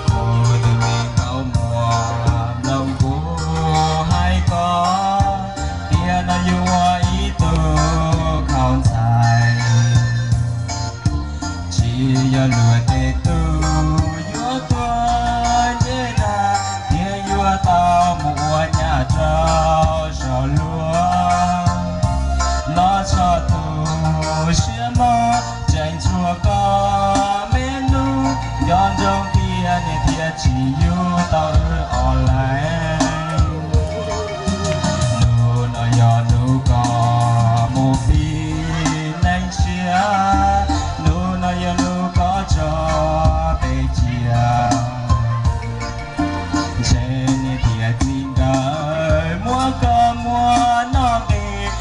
Kuv tus me nkauj muam, mloog kuv hais koj, tiam no yus ua ib tug khaus ntxhais. Tsis yog luag tej tug yuav tuag ncej dag, thiaj yuav tau mus ua nyab rau saum luag. Los txog tus siab mog, tseem tshuav koj me nub, nco ntsoov tias niam thiab txiv yug tau wb ob leeg. Nub no yog nub koj mus pib neej siab, nub no yog nub koj tso peb cia. Ntshe niam thiab txiv nkawd muab koj muab noj nqis,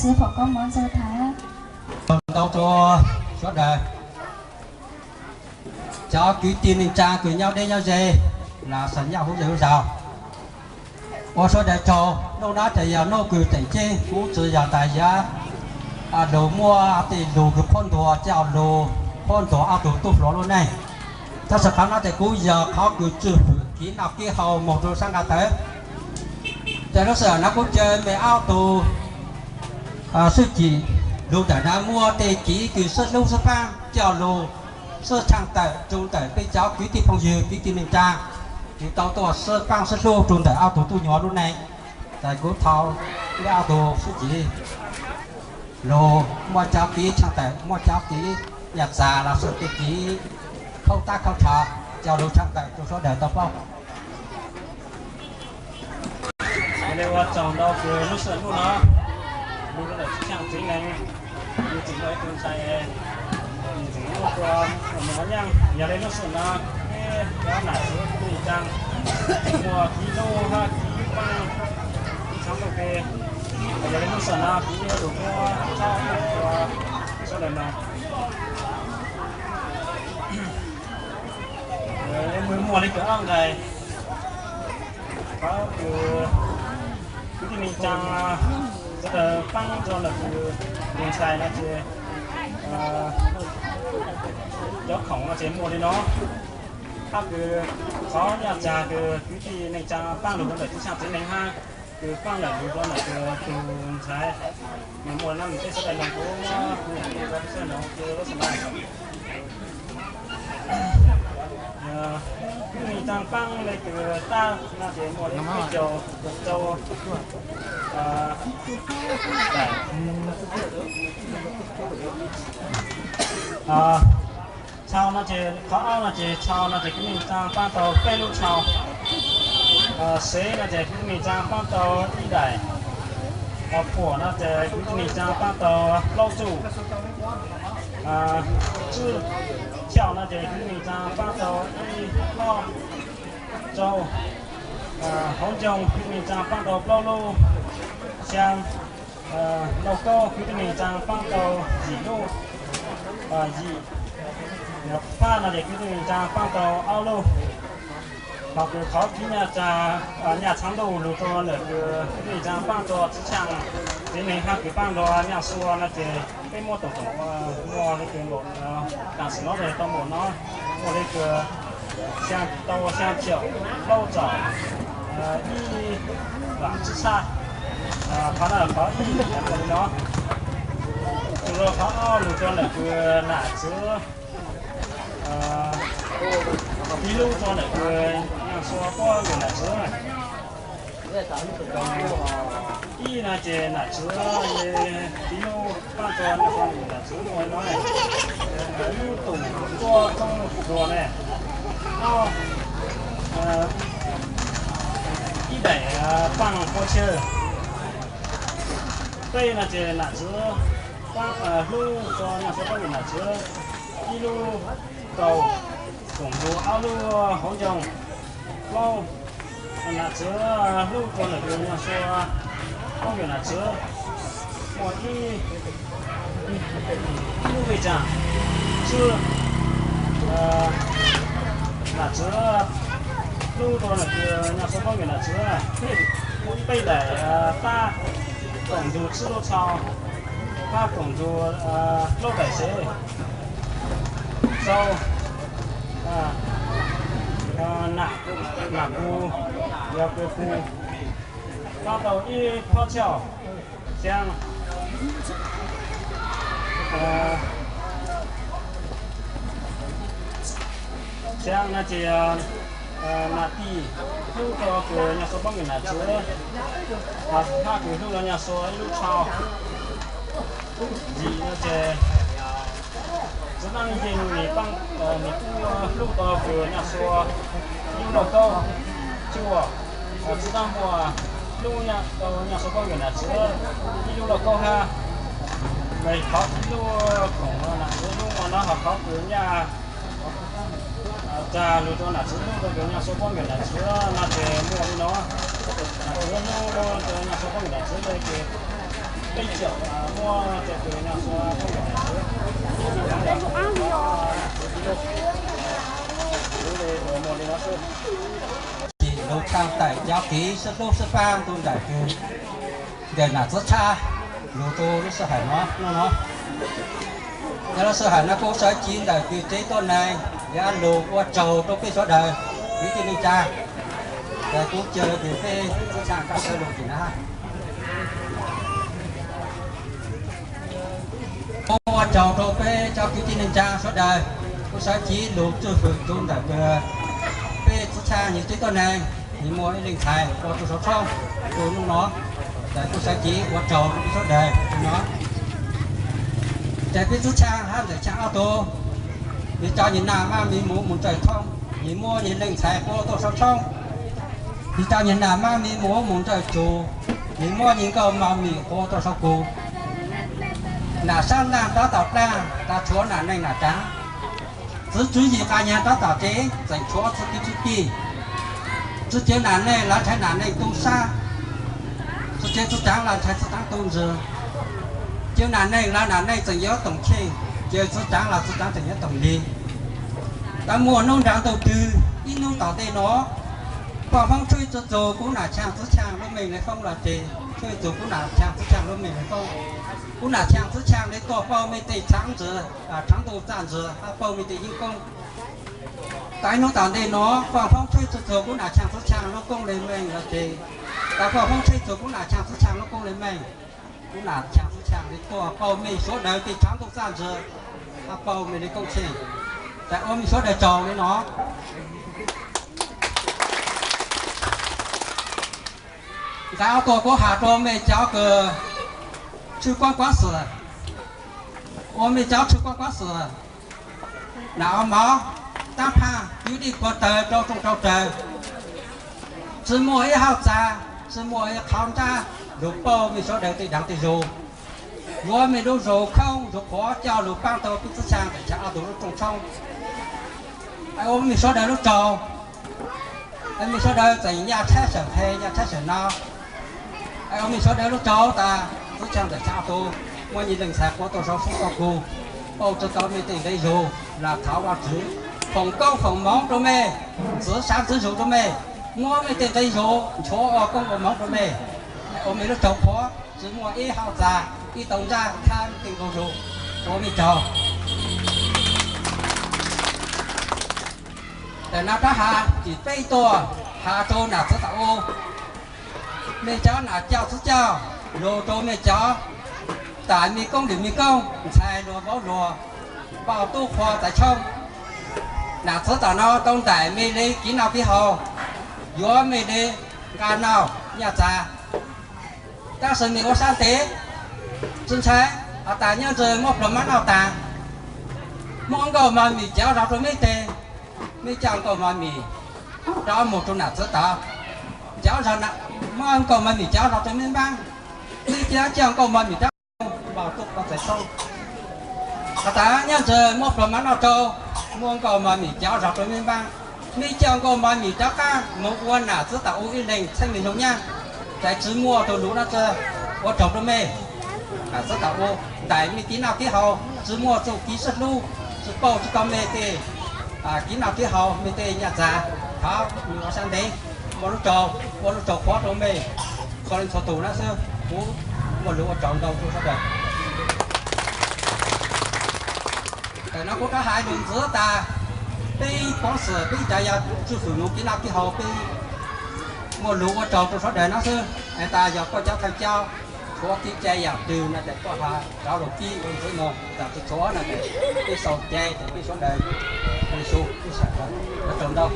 Ntau rua sawv daws, cov kwv tij neej tsaa kws nyob deb nyob ze, los xam nyaj huv zej huv zag, ua sawv daws tsaug. Nuj nub tas yog nuj kws teem ceeb, kuv tsi yog tas yuav lug muaj tej lug kws qhuab ntuas, coj lug qhuab ntuas ob tug tub hluas lub neej. Tab sis qhov nuav tas kuv yog qhov kws tswj hwm kev noj kev haus moog rua sab nqaj tawv. Ces lub sij hawm nuav kuv caw mej ob tug sib cim lug ntawm nuav muaj tej kev kws sib hlub sib paab coj lug sib tshaaj tawm rua ntawm peb cov kwv tij phooj ywg kwv tij neej tsaa, kws tau tuaj sib paab sib hlub rua ntawm ob tug tub nyuas lub neej. Ces kuv thov mej ob tug sib cim lug muaj cov kev tshaaj tawm, muaj cov kev nyaj txag los sis tej kev khaub tab khaub tsho coj lug tshaaj tawm rua sawv daws tau paub. Yog le ua tsaug ntau kws lub sij hawm nuav, lug rua ntawm tub tshaaj tsev neeg, yug txim muaj ib tug ntxhais, txim muaj ua moog ua nyaaj. Yog le lub sij hawm nuav, peb cov nam txiv kwv tij neej tsaa muaj kev hlub hab kev paab, kev tshaaj lug ke. Yog le lub sij hawm nuav kuv yuav lug muab thaub ua sawv daws noog. Muaj le kws ob nqai, qhov kws kwv tij neej tsaa sawv daws paab rua ntawm kws tus ntxhais no ces cov khoom no ces muaj le nuav. Hab kws qhov nyaj txag kws kwv tij neej tsaa paab lug rua ntawm tub tshaaj tsev neeg hab kws paab lawm lug rua ntawm kws tus ntxhais, nws muaj le nuav, nws tej sawv daws noog kuv muab sawv daws noog kws lub sij hawm kwv tij neej tsaa paab le kws tab no ces muaj le peb caug rau tau. Txhau no ces, qhov ob no ces txhau no ces kwv tij neej tsaa paab tau peb lub txhau. Sev no ces kwv tij neej tsaa paab tau ib daim. Puam no ces kwv tij neej tsaa paab tau plaub txuj. Tswb chaum no ces kwv tij neej tsaa paab tau ib lub. Rau hauv ncoo kwv tij neej tsaa paab tau plaub lub. Xyaa, lauj kaub kwv tij neej tsaa paab tau yim lub, yim. Phaj no ces kwv tij neej tsaa paab tau ob lub. Ho kws qhov kev nyaj tsa, nyaj txhab ntuj lug rua ntawm kws kwv tij neej tsaa paab rua tub tshaaj tsev neeg hab kws paab rua nyaj sua no ces peb muab toom toom muaj le kws npaum, tam sim no tau npaum no, muaj le kws xyaa, tau xyaa caum plaub caum ib lam tsib txhab. Qhov no qhov ib lub no, tug rua qhov ob lug rua ntawm kws nam txiv, ib lub rua ntawm kws nyaj sua puab yug nam txiv. Ib no ces nam txiv, ib lub paab rua nyaj sua yug nam txiv muaj no, ib lub tum tuab roob dua ne, ib daim paaj puab tshawj. Peb no ces nam txiv hlub rua nyaj sua puab yug nam txiv ib lub, rau koom nrug ob lub hauv ncoo. Plaub, nam txiv hlub rua ntawm kws nyaj sua puab yug nam txiv muaj ib lub vij tsaa. Tswb, nam txiv hlub rua ntawm kws nyaj sua puab yug nam txiv muaj peb daim tab, koom nrug tswb lub txhau, hab koom nrug plaub daim sev. Rau, nam, nam pug, yog kws pug, paab tau ib phab tshaj. Xyaa, xyaa no ces nam tij hlub rua kws nyaj sua puab yug nam txiv, hab kws hlub rua nyaj sua ib lub txhau. Yim no ces txiv dlaab yeej nws paab, nws kuj hlub tau kws nyaj sua ib lub lauj kaub. Cuaj, txiv dlaab muaj hlub tau nyaj sua puab yug nam txiv ib lub lauj kaub hab. Qhov ib lub khoom nam txiv hlub no ho qhov kws nyaj tsa lug rua nam txiv hlub rua kws nyaj sua puab yug nam txiv no ces muaj le no. Nam txiv hlub rua nyaj sua puab yug nam txiv le kws Lug thaaj tawm cov kev sib hlub sib pab rua ntawm kws ntawm nam txwv tshaj lug rua lub sij hawm no, hnub no. Yog lub sij hawm no kuv sawv cev ntawm kws tsev tuab neeg, yog lug ua tsaug rua peb sawv daws kwv tij neej tsaa. Kuv caw kws peb txwv tshaj koj sawv lug tim na. Kuv ua tsaug rua peb cov kwv tij neej tsaa sawv daws, kuv sawv cev lug tswj hwm rua ntawm kws peb txwv tshaj nwg tsev tuab neeg, nwg muaj ib leeg ntxhais ua rua saum tshoob rua hnub no. Kuv sawv cev ua tsaug rua peb sawv daws no. Ces peb txwv tshaj hab ntxawm tshaj ob tug, nwg cov nyuas nam maj mej muv mus nrawm tshoob, nwg muaj nwg leej ntxhais ua tuaj saum tshoob. Nwg cov nyuas nam maj mej muv mus nrawm tsug, nwg muaj nwg nkauj moj mim ua tuaj saum kug. Nam sab laaj rov tom dlaaj, tas tshuav nam neej nam tsaav. Txwv tswv yim qas nyag rov tom tsev, txeem tshuav txwv kwv txwv tij. Tsi cia nam neej lawv ntshai nam neej tu sab, tsi cia txwv tsaav lawv ntshai txwv tsaav tu ntswg. Cia nam neej lawv nam neej tseem yuav toom cheej, cia txwv tsaav lawv txwv tsaav tseem yuav toom lig. Tau muaj nub nrag ntug twg ib nub tom ntej no, Paj Hmoob tshuaj txug txug kuv nam tshaj txwv tshaj lub meej le foob los ces tshuaj txug kuv nam tshaj txwv tshaj lub meej le foob. Kuv nam tshaj txwv tshaj le tuaj pauj mej tej tshaav ntswg, tshaav ntuj txaj ntswg hab pauj mej tej yeeb koob. Tau ib nub tom ntej no Paj Hmoob tshuaj txug txug kuv nam tshaj txwv tshaj lub koob le meej los ces, tau Paj Hmoob tshuaj txug kuv nam tshaj txwv tshaj lub koob le meej. Kuv nam tshaj txwv tshaj le tuaj pauj mej sawv daws tej tshaav ntuj txaj ntswg hab pauj mej le koob tsheej. Tau ua mej sawv daws tsaug le no. Nqe ob tuaj kuv has rua mej cov kws tshwj kuab kuab xwm, ua mej cov tshwj kuab kuab xwm, nam ua mov, taab phaj, kwv dij puag tawg rau rooj rau raws, tsi muaj ib hauj txag, tsi muaj ib qhov nrab lug pauj mej sawv daws tej daav tej zug. Yuav mej lub zug khoob zug qhuav coj lug paab tau peb txwv tshaj ntawm tshaj ob tug lub rooj tshoob. Ua mej sawv daws lub tsaug. Mej sawv daws tseem nyaj tshaib sawm qhe nyaj tshaib sawm no. Ua mej sawv daws lub tsaug tas txwv tshaj ntawm tshaj ob tug muaj nwg leej ntxhais quas tuaj saum tshoob tau kug, pauj tsi tau mej tej nqe zug, lam thov Vaajtswv foom koob foom moov rua mej, ntxiv saav ntxiv zug rua mej, muab mej tej nqe zug nchuav ua koob ua moov rua mej. Ua mej lub tsaug qhuav tsi muaj ib hauj txag ib tau nrab khab mej tej nqe zug. Ua mej tsaug. Tawm no rov has tim peb tuaj has rua nam txwv tam u, mej cov nam coj txwv coj lug rua mej cov tam mej koob dim mej koob ntxhais luag vauv luag, npauj tub qhua txais tshoob. Nam txwv tam no tau ntaim mej le kev noj kev haus, yuav mej le nqaj noj nyaj txag. Tab sis mej ua sab ntev tsi ntshai, has tas nyob ntawd muab pluas mab noj tas, muab nkauj mov mim cov zog rua meb teg, meb coj nkauj mov mim rov moog rua nam txwv tod, cov zog, muab nkauj mov mim cov zog rua meb npaab, meb coj coj nkauj mov mim rov moog npauj tub qhua txais tshoob. Has tas nyob ntawd muab pluas mab noj rau, muab nkauj mov mim cov zog rua meb npaab, meb coj nkauj mov mim rov qaab moog ua nam txwv tam u ib leeg txheeb le nyoog nyab. Txawm tsi muaj tug lug noj txwv, ua tsaug rua mej. Nam txwv tam u ntaim mej kev noj kev haus, tsi muaj txuj kev sib hlub, tsi pauj tsi tau mej tej kev noj kev haus, mej tej nyaj txag. Thov mej ua sab ntev, muaj lub tsaug, ua lub tsaug qhuav rua mej txhua leej txhua tug na xwb. Kuv muaj lug ua tsaug ntau rua sawv daws. Tawm no kuv rov hais lug ntxiv tas, peb poob xwm peb cov yog tswj fwm moog kev noj kev haus, peb muaj lug ua tsaug rua sawv daws no xwb. Has tas yog koj cov thawj coj tshuav kev cai yaam twg no ces koj has rov lug pib ua ntxiv moog, tas tsi tshuav no ces peb xaus cai ces peb sawv daws, peb sawv daws ua tsaug ntau.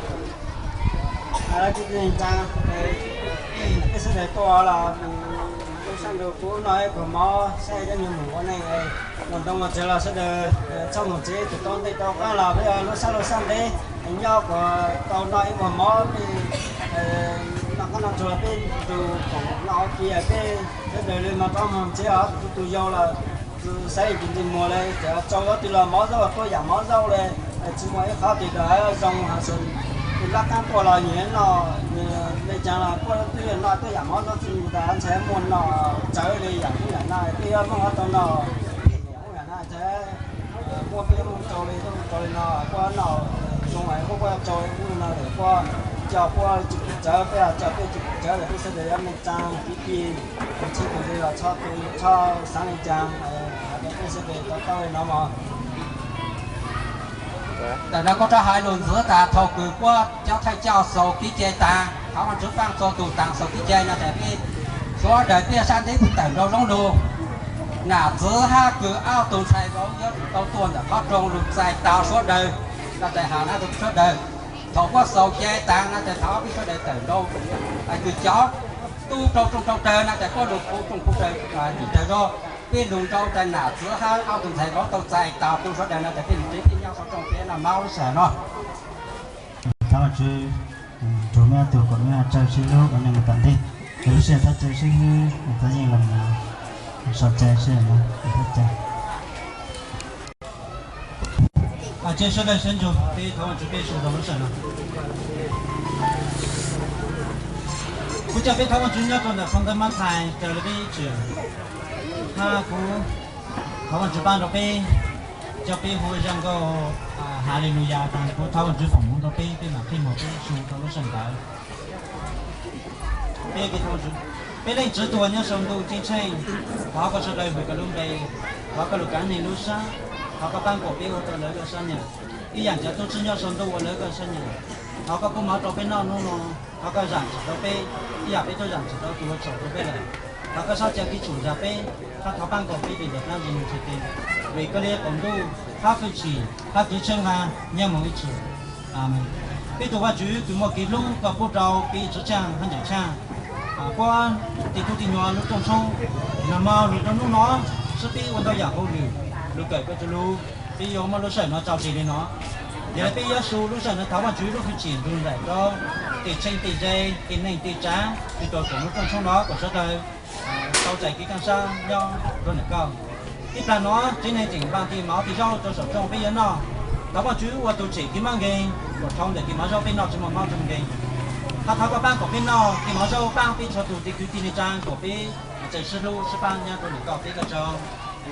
Peb sawv daws tuaj los, lub sij hawm kuv noj ib pluag mov saib cov neeg moog ua neej, moog ntoo moog tsev los sawv daws txhob moog tsev, tug tau ntej tau qaab los peb lub sab lub sab ntev, nyob kuas tau noj ib pluag mov, peb noj qaab noj tsuag los peb tug koom noj ua ke, peb sawv daws le moog rov moog tsev os, tug tug yau los xaiv tus ntsej muag le, txawm tsau zab twg los mov zaub tuab yaam mov zaub le, tsi muaj ib qhov twg zoo hab zoo. Laj qaab tuaj los nyiam noj, me caag los kuj twb yog noj tej yaam mov noj txuj mus tas ntxhais muaj noj txawv li yaam kuj yaam na, twb yog muaj ob tug noj yaam kuj yaam na ntxhais, muaj peb muaj tsau li tuaj mus tsau li no kuj noj zoo kuj kuj tsau li no lawm kuj coj kuj tsis pum tsawv peb los coj peb tsis pum tsawv lawm peb sawv daws yuav neej tsaa kwv tij, tus txheeb tus ze los txhob tu txhob xaav neej tsaa, peb sawv daws to taub li no mog. Ntawm no kuj rov hais lus ntxiv tas thaum kws puab cov thawj coj xaus kev cai tas, thov Vaajtswv paab txhua tus taag xaus kev cai no tas peb suav dawg peb sab nteb peb tawm nrau zoob lug. Nam txwv hab kws ob tug ntxhais vauv yuav tsum tau tuaj ntawm qhov rooj lug txais tau suav dawg. No tas has na rau peb suav dawg, thaum puab xaus cai taag no tas thov peb suav dawg tawm nrau, kws cov tub rau rooj rau rawg no tas puab lug puv rooj puv rawg, nim rawg zog, peb lug nrau tas nam txwv hab ob tug ntxhais vauv tau txais tau rau suav dawg no tas peb lug tsev peb nyob qhov rooj peb noj mov lub sij hawm no. Thov Vaajtswv nrug meb ob tug kom meb tsawg sib hlub ua neej mus tom ntej, es lub sij hawm thov tsawg sib hlub, thov yeej los so cai sib hawm no thov cai. Cia sawv dawg sib ntsug peb thov Vaajtswv peb su rau lub sij hawm no. Kuv coj peb thov Vaajtswv nyob rau ntawm phoo ntawv Mathais raws li peb ib txwm, hab kuv thov Vaajtswv paab rau peb, coj peb hu zaj nkauj Haleluyas tas kuv thov Vaajtswv foom hmoov rau peb, peb mam qhib muag peb su rau lub sij hawm ntawd. Peb Leej Tswv tus uas nyob saum ntuj ceeb tsheej, thov koj suav dlawg hwm koj lub npe, thov koj lug kaav neeg lub sab, thov koj paab kuas peb ua tau lawv koj sab nyam, ib yaam cov tub txib nyob saum ntuj ua lawv koj sab nyam. Thov koj pub mov rau peb noj hnub no, thov koj zaam txim rau peb, ib yaam peb tub zaam txim rau tus ua txhaum rau peb lawm. Thov koj txhob cia kev txhaum zam peb, hab thov paab kuas peb dim ntawm dlaab Ntuj Ntuj Tswv Teb, vim koj li yog qaum ntuj, hab hwj chim, hab kev tsheej vag nyob moog ib txhis. Amees. Peb tug Vaajtswv kws muaj kev hlub, koj pub rau peb txhua tsaaj hab ncaim tsaaj, puab tej tub tej nyuas lub rooj tshoob, nag hmo lug rau hnub no, sib pib ua ntau yaam hauj lwm lug kawm koj tug lug, peb yuav muaj lub sij hawm no tso tseg li no. Yog le peb yuav su lub sij hawm no thov Vaajtswv lub hwj chim nrug nraim rau tej txheeb tej ze, tej neeg tej tsaav kws tau koom lub rooj tshoob no kuas suav dlawg tau txais kev kaaj sab nyob rua ntawm koj. Ib plag no tsev neeg tseem npaaj tej mov tej zaub rau saum rooj peb yuav noj. Thov Vaajtswv ua tug tshem kev mab nkeeg uas dhau ntawm tej mov zaub peb noj tsi muaj mob tsi muaj nkeeg. Hab thov koj paab kuas peb noj tej mov zaub paab peb txhua tug tej kwv tij neej tsaa kuas peb txawj sib hlub sib paab nyob rua ntawm koj peb koj tsaug.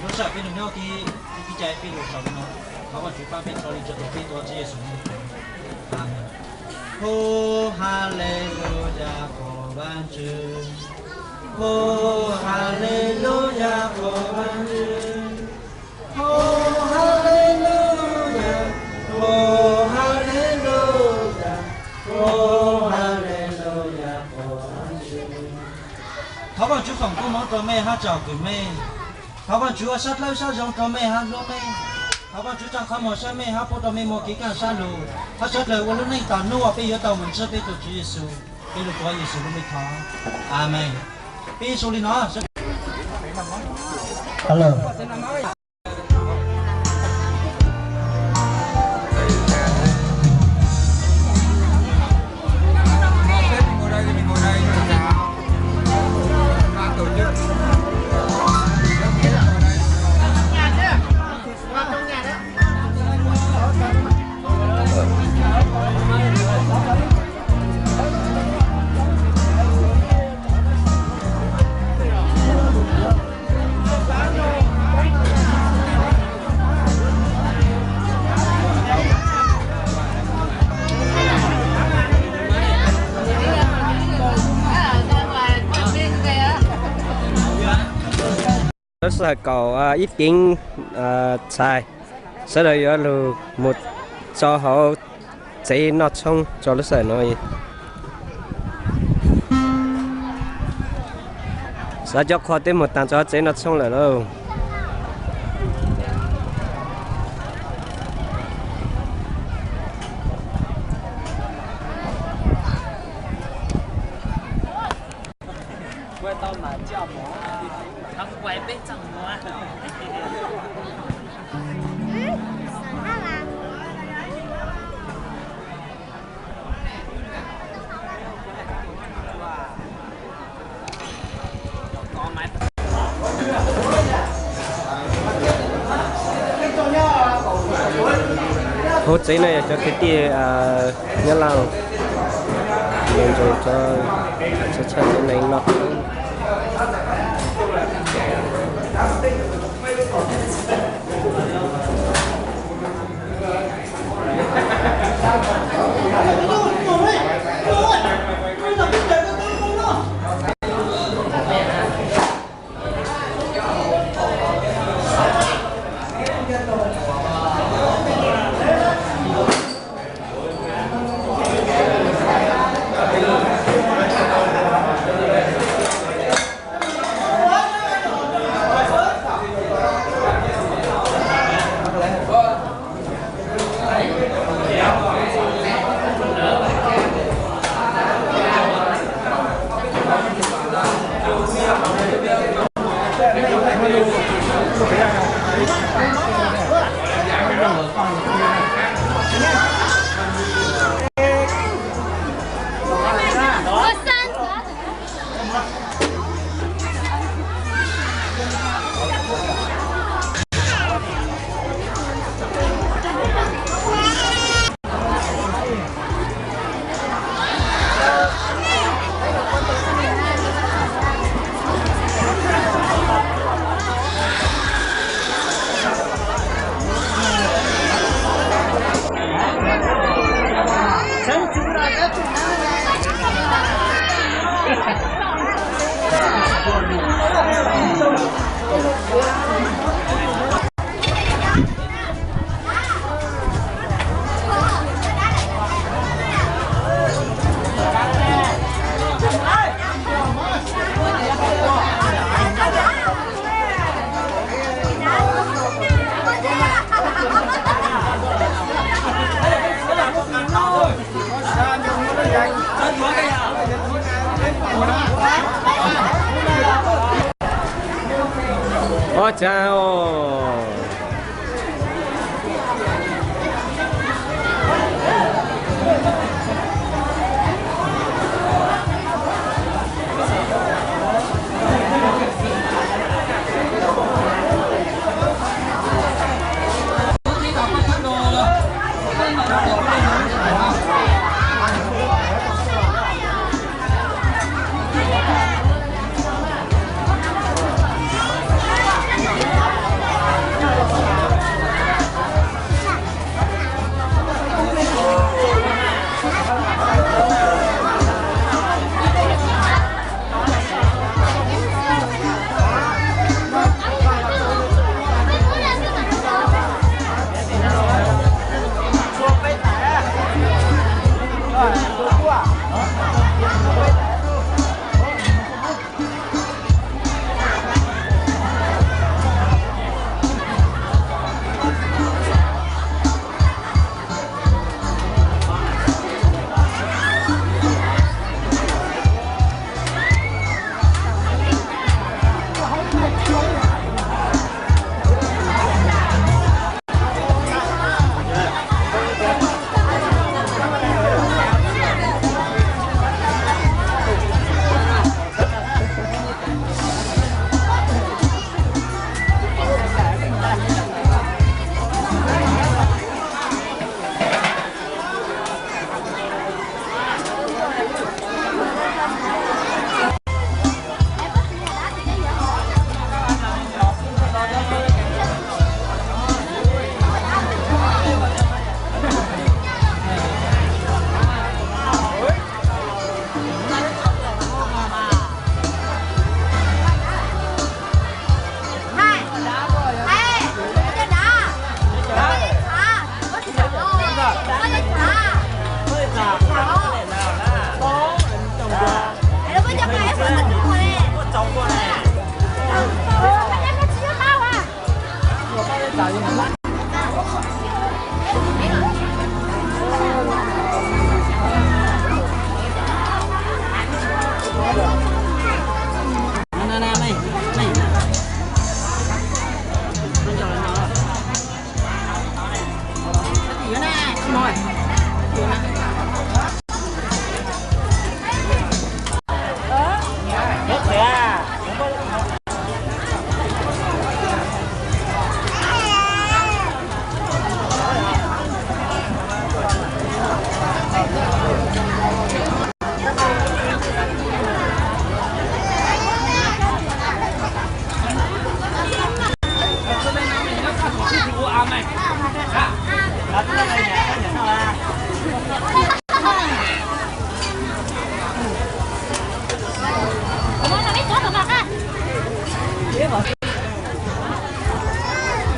Lub sij hawm peb lug nyob kev, kev cai peb lug sau li no, thov Vaajtswv paab peb txhua leej txhua tug peb tuav Tswv Yexus. Amees. Hu Haleluyas kuas Vaajtswv. Hu Haleluyas kuas Vaajtswv. Hu Haleluyas, hu Haleluyas, hu Haleluyas kuas Vaajtswv. Thov Vaajtswv foom koob moov rua mej hab tsom kwm mej. Thov Vaajtswv ua sab dlawb sab zoo rua mej hab hlub mej. Thov Vaajtswv tsaa qhov muag saib mej hab pub rua mej muaj kev kaaj sab lug, hab suav dlawg ua lub neej tom nub uas peb yuav tau moog ntsib peb tug Tswv Yexus. Peb lug tuav Yexus lub npe thov. Amees. Peb su li no. Hello. Lub sij hawm kaum ib teev txhais, sawv daws yuav lug mus rau hauv tsev noj tshoob rau lub sij hawm no. Xav cov qhua twb mus taag rau tsev noj tshoob lawm lauj. Hauv tsev no yog cov kwv tij Nyab Laj. Zoo zoo tso, tshaj tshaj cov neeg no. Ua cas os.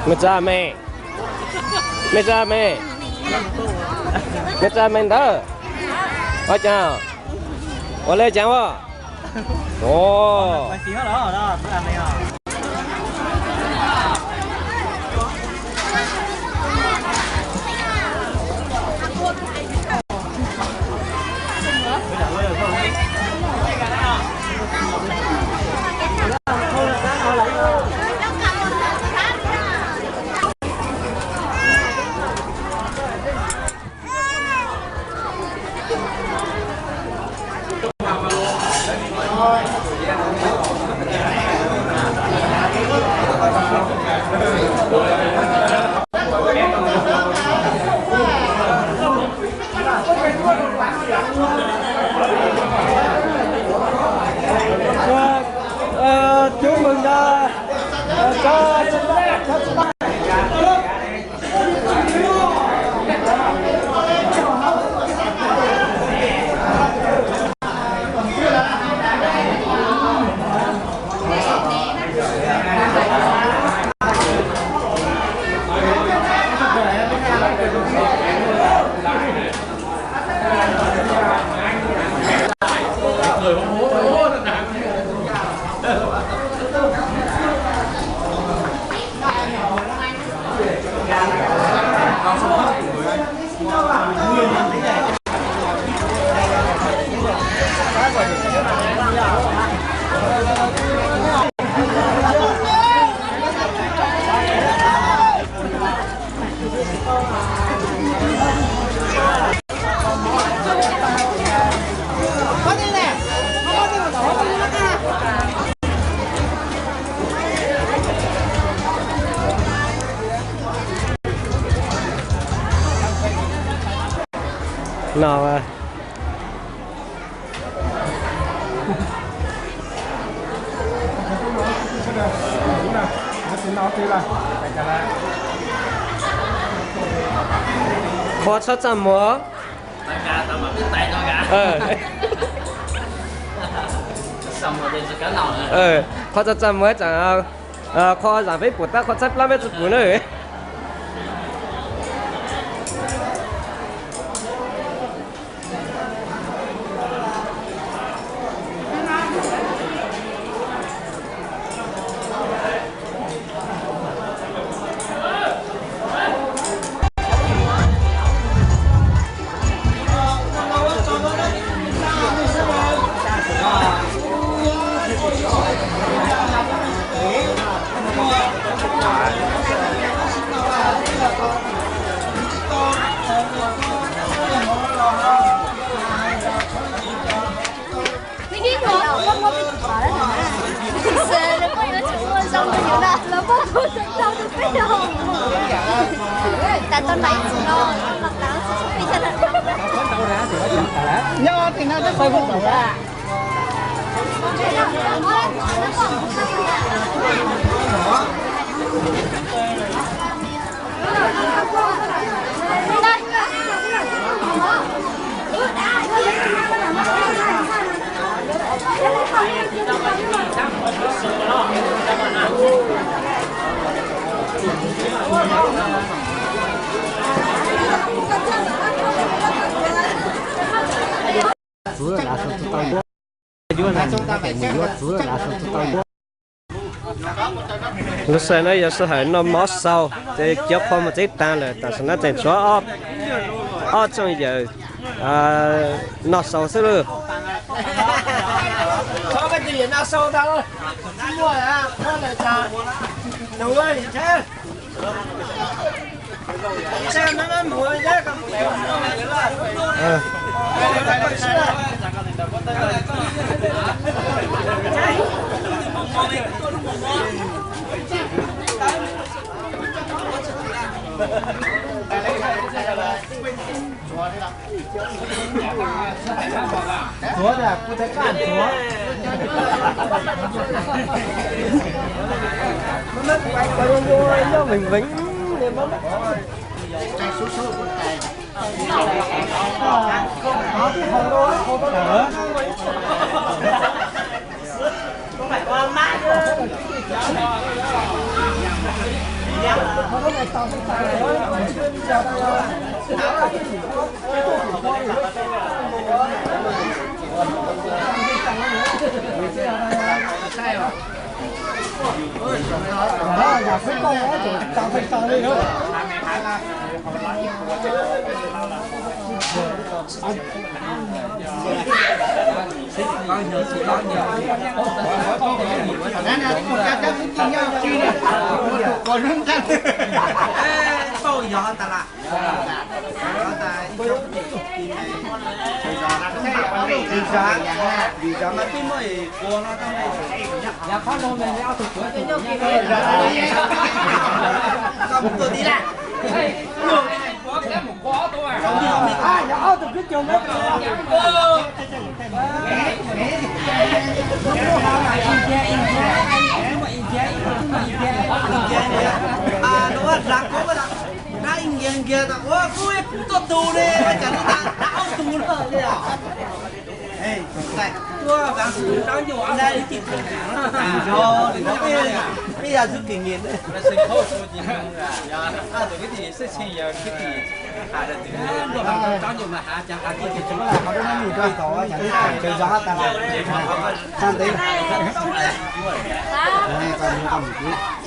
Mej tsa me, mej tsa me, mej tsa me ntawd. Ua cas, ua le cas ua? Chúc mừng, ờ, ờ, cho, cho, cho No. Qhua txhob txaj muag. Qhua txhob txaj muag tseem, qhua zam peb pum tab qhua txhab plab peb tsi pum na. Lub sij hawm no yog sij hawm noj mov xaus ces cov qhua mus tsev tag lawm, tam sim no tseem tshuav ob tsoom yawm noj xaus xwb lauj.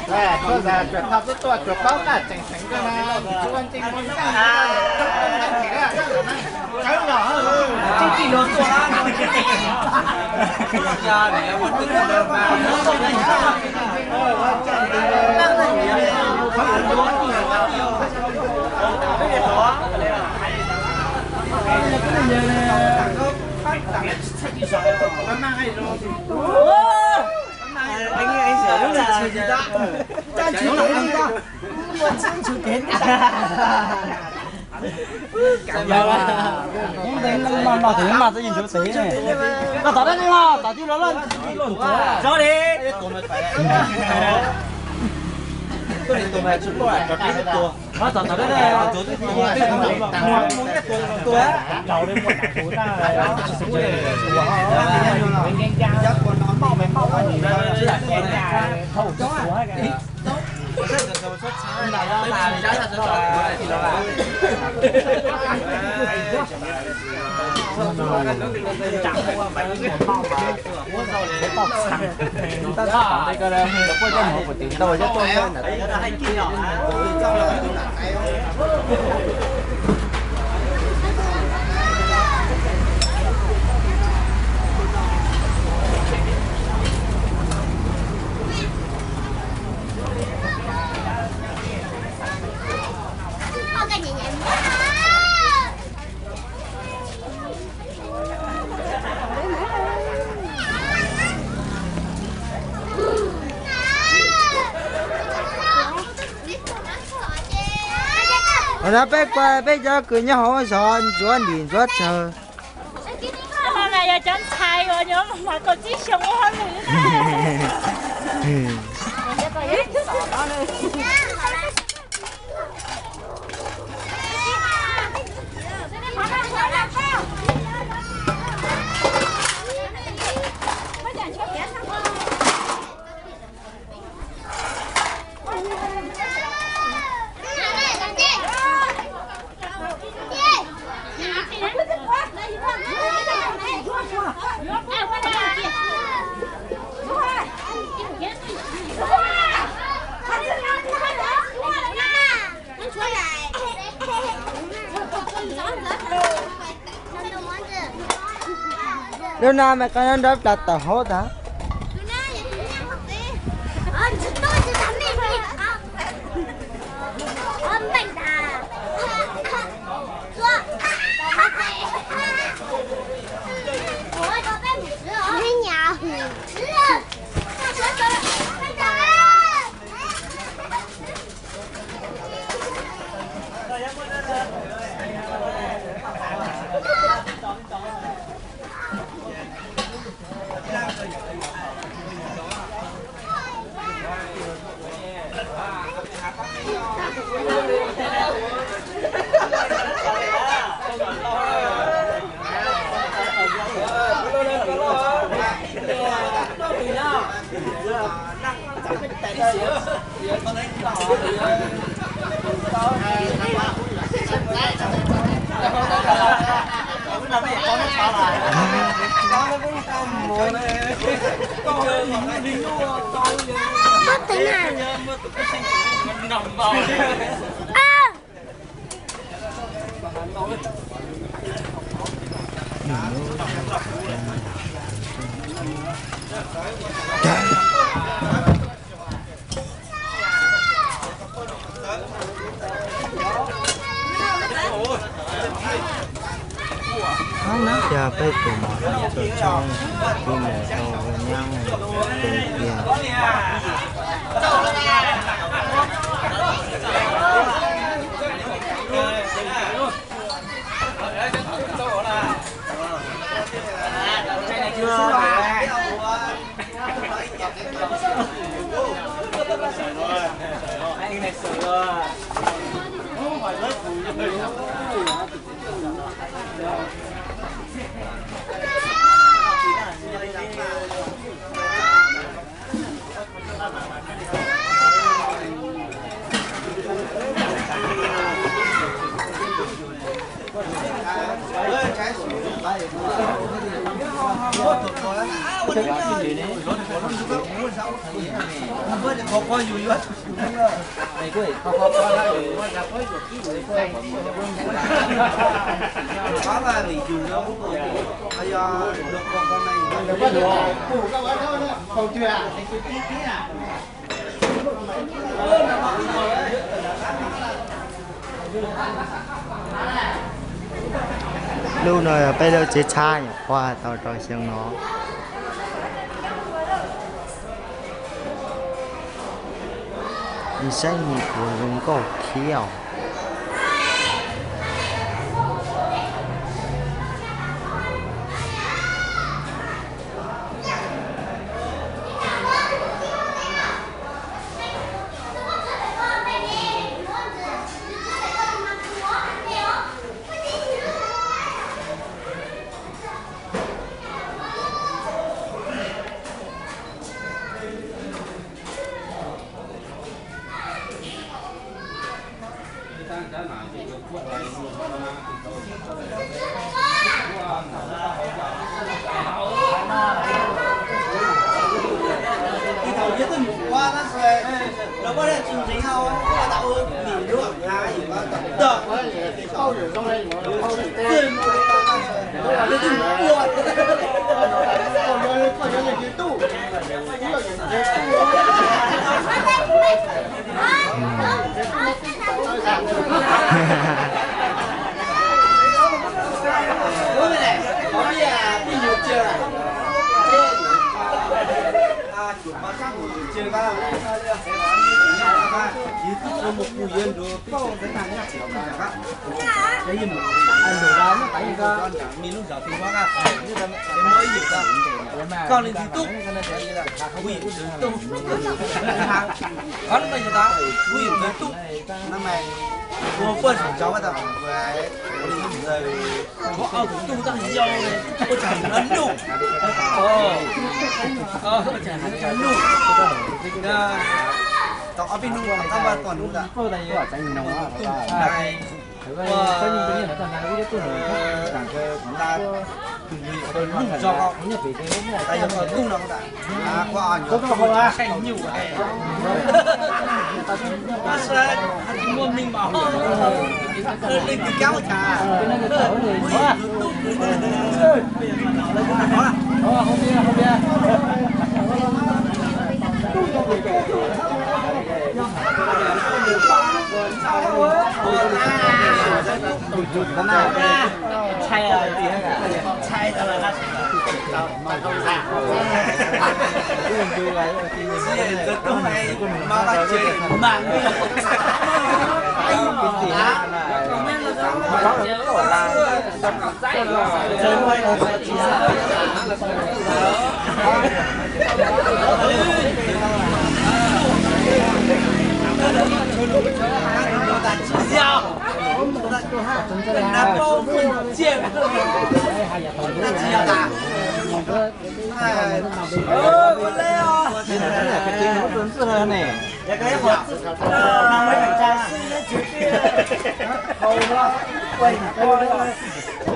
Tuaj zas cuam thaj tuaj tuaj cuam paub qaj tseem tseem koj na, tsis ua ntseeg ua ntseeg, tawv los. Los tom dab tsi los, tom twg los loj. Zoo li. Tom dab tsi, tom twg los loj. Qhov no peb kua peb cov kws nyob hauv zos ntxuav ntim ntxuav tsawg. Yog cov ntxhais uas nyuam qhuav kaum tsib xyoos ua hauj lwm. Lub no mas koj nyob nrog plas tawm hauv tas. Koj tính hả? Ơ. Ob, nab tias peb tus mos txog tshoob, tus mos tau nyab tes tiag. Lub no yog peb lub tsev txhab nyuam qhuav tau rau xyoo no. Saib nws puas zoo nkauj thiab os.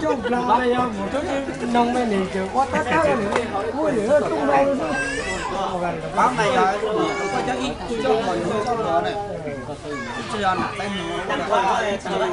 Cov nplog no yog mus rau noog me nws ces ua tab tab nws ua nws tuj no xwb.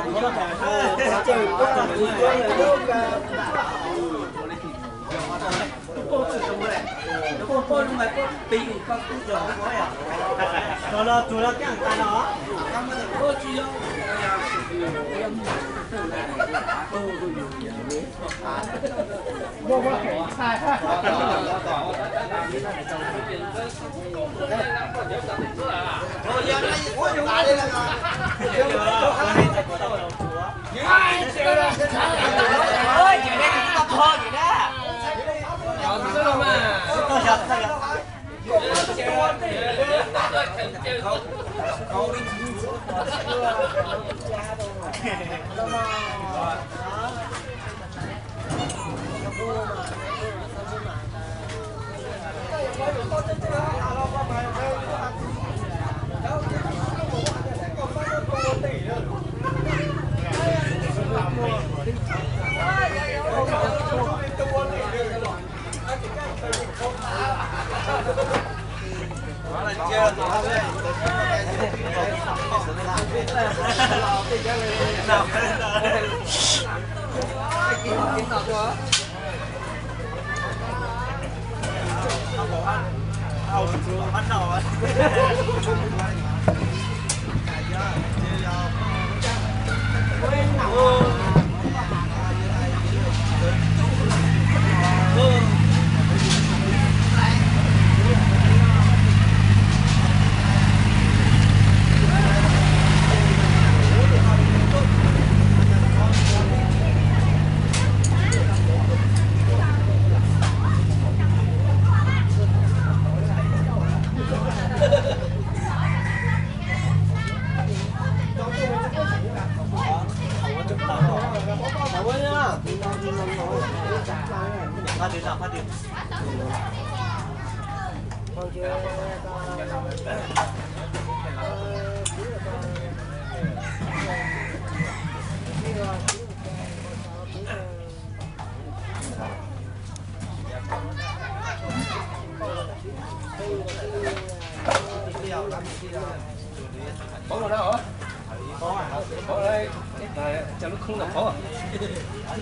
Cov lub khoob no pov,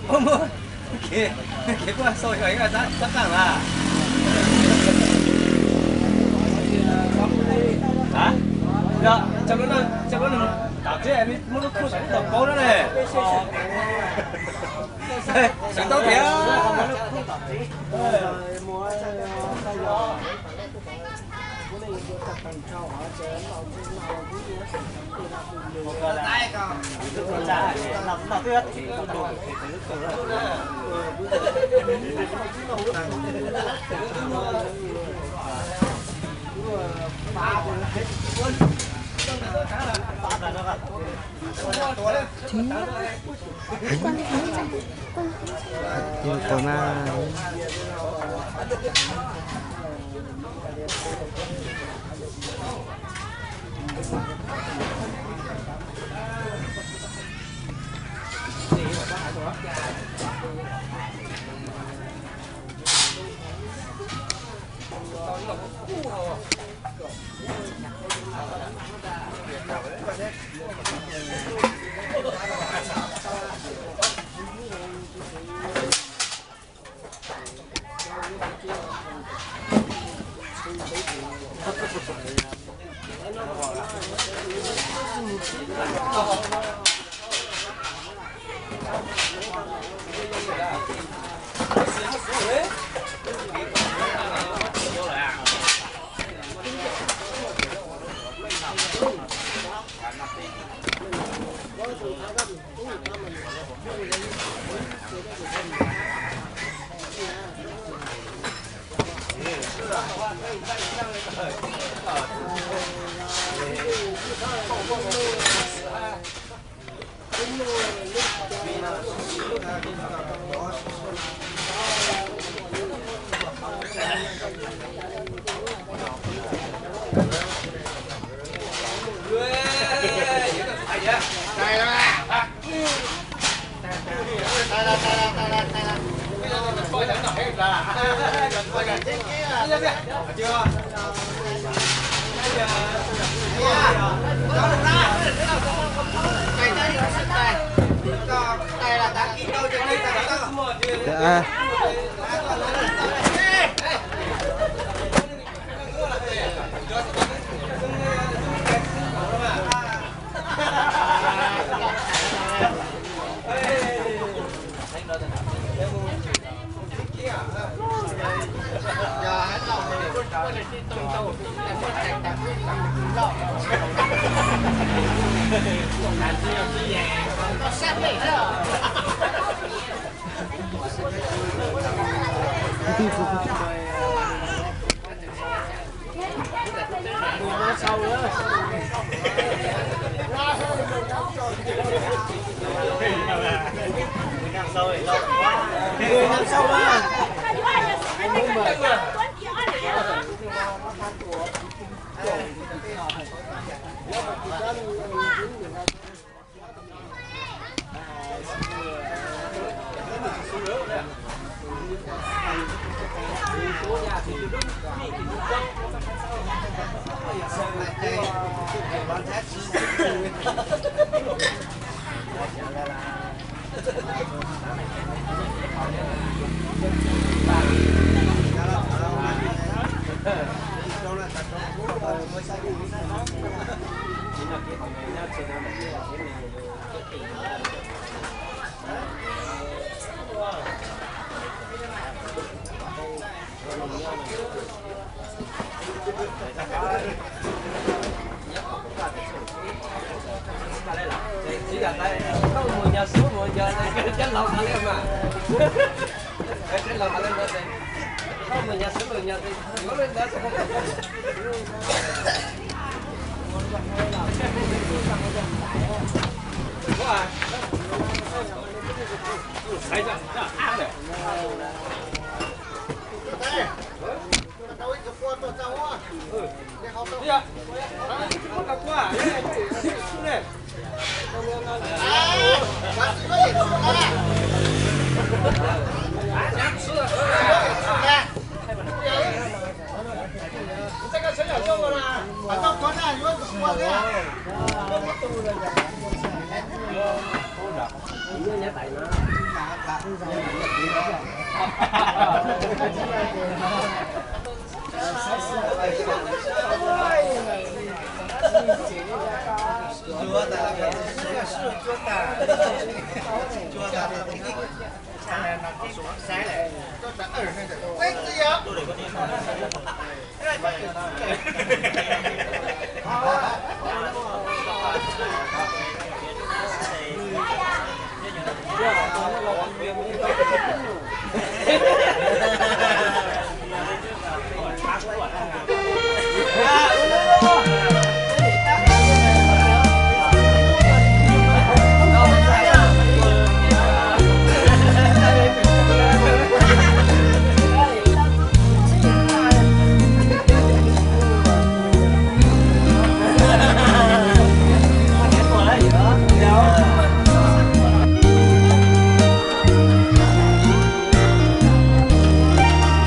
pov muab kev, kev kuj sau yog ib tab qaj mas. Cov lub, cov lub, tam teb muab lub khoob saum tau paub na ne. Sawv tau tiag.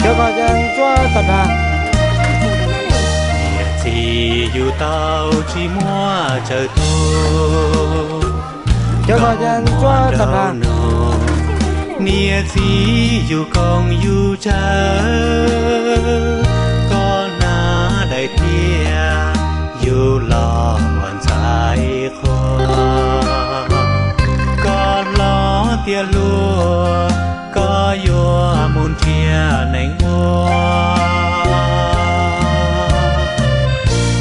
Cov koj yeej ntsuab tag nrho. Niam txiv yus tau tsis muaj tsawg tug. Cov koj yeej ntsuab tag nrho. Niam txiv yus koom yus tsawg, koj hnav daim tiab yus los ua ntxhais qhua. Koj hlob tiag hluas, koj yuav mus nrhiav neeg ua.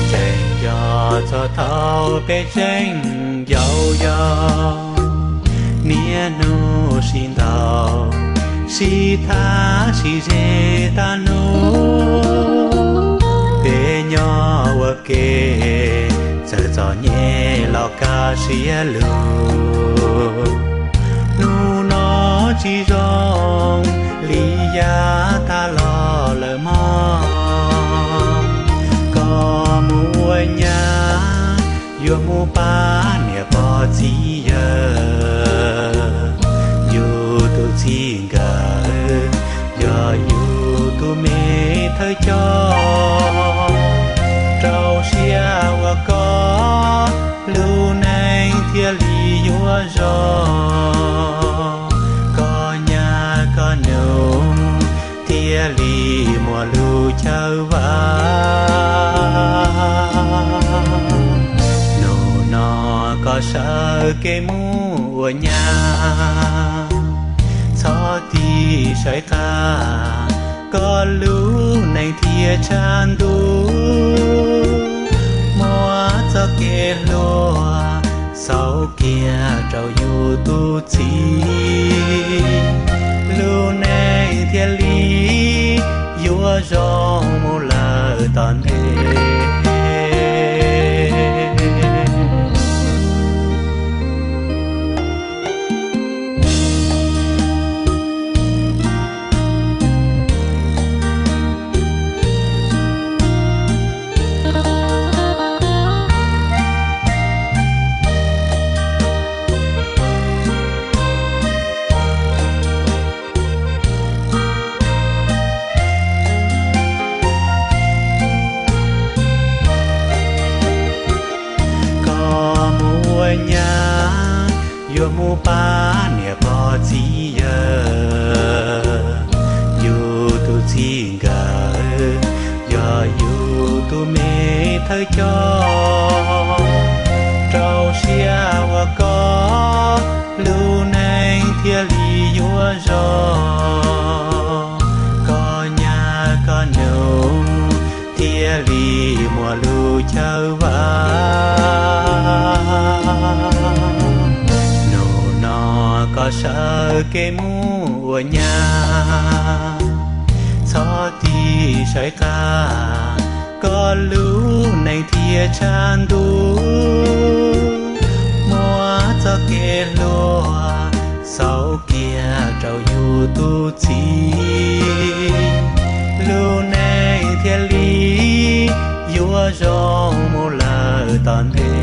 Tseem yog txog thaum peb tseem yau yau, niaj hnub sib ntaus sib thab sib ze tag nub. Peb nyob ua ke, txawm txom nyem los kaj siab lug. Hnub no tsis zoo li yav tag los lawm mog. Koj mus ua nyab, yuav mus pab niam pog txiv yawg. Yus tus txij nkawm, yog thawj coj, rau siab ua koj lub neej thiaj li yuav zoo. Koj nyab koj nus thiaj li muaj lub chaw vam. Nus no koj sawv kev mus ua nyab, txhob tig saib qab, koj lub neej thiaj tshav ntuj. Muab txoj kev hluas xaus kiag rau yus tus txiv, lub neej thiaj li yuav zoo mus lawm tom ntej. Koj mus ua nyab yuav mus pab niam pog txiv yawg, yus tus txij nkawm yog yus tus me thawj coj, rau siab ua koj lub neej thiaj li yuav zoo. Koj nyab koj nus thiaj li muaj lub chaw vam. Nus no koj sawv kev mus ua nyab, txhob tig saib qab, koj lub neej thiaj tshav ntuj. Muab txoj kev hluas xaus kiag rau yus tus txiv, lub neej thiaj li yuav zoo mus lawm tom ntej.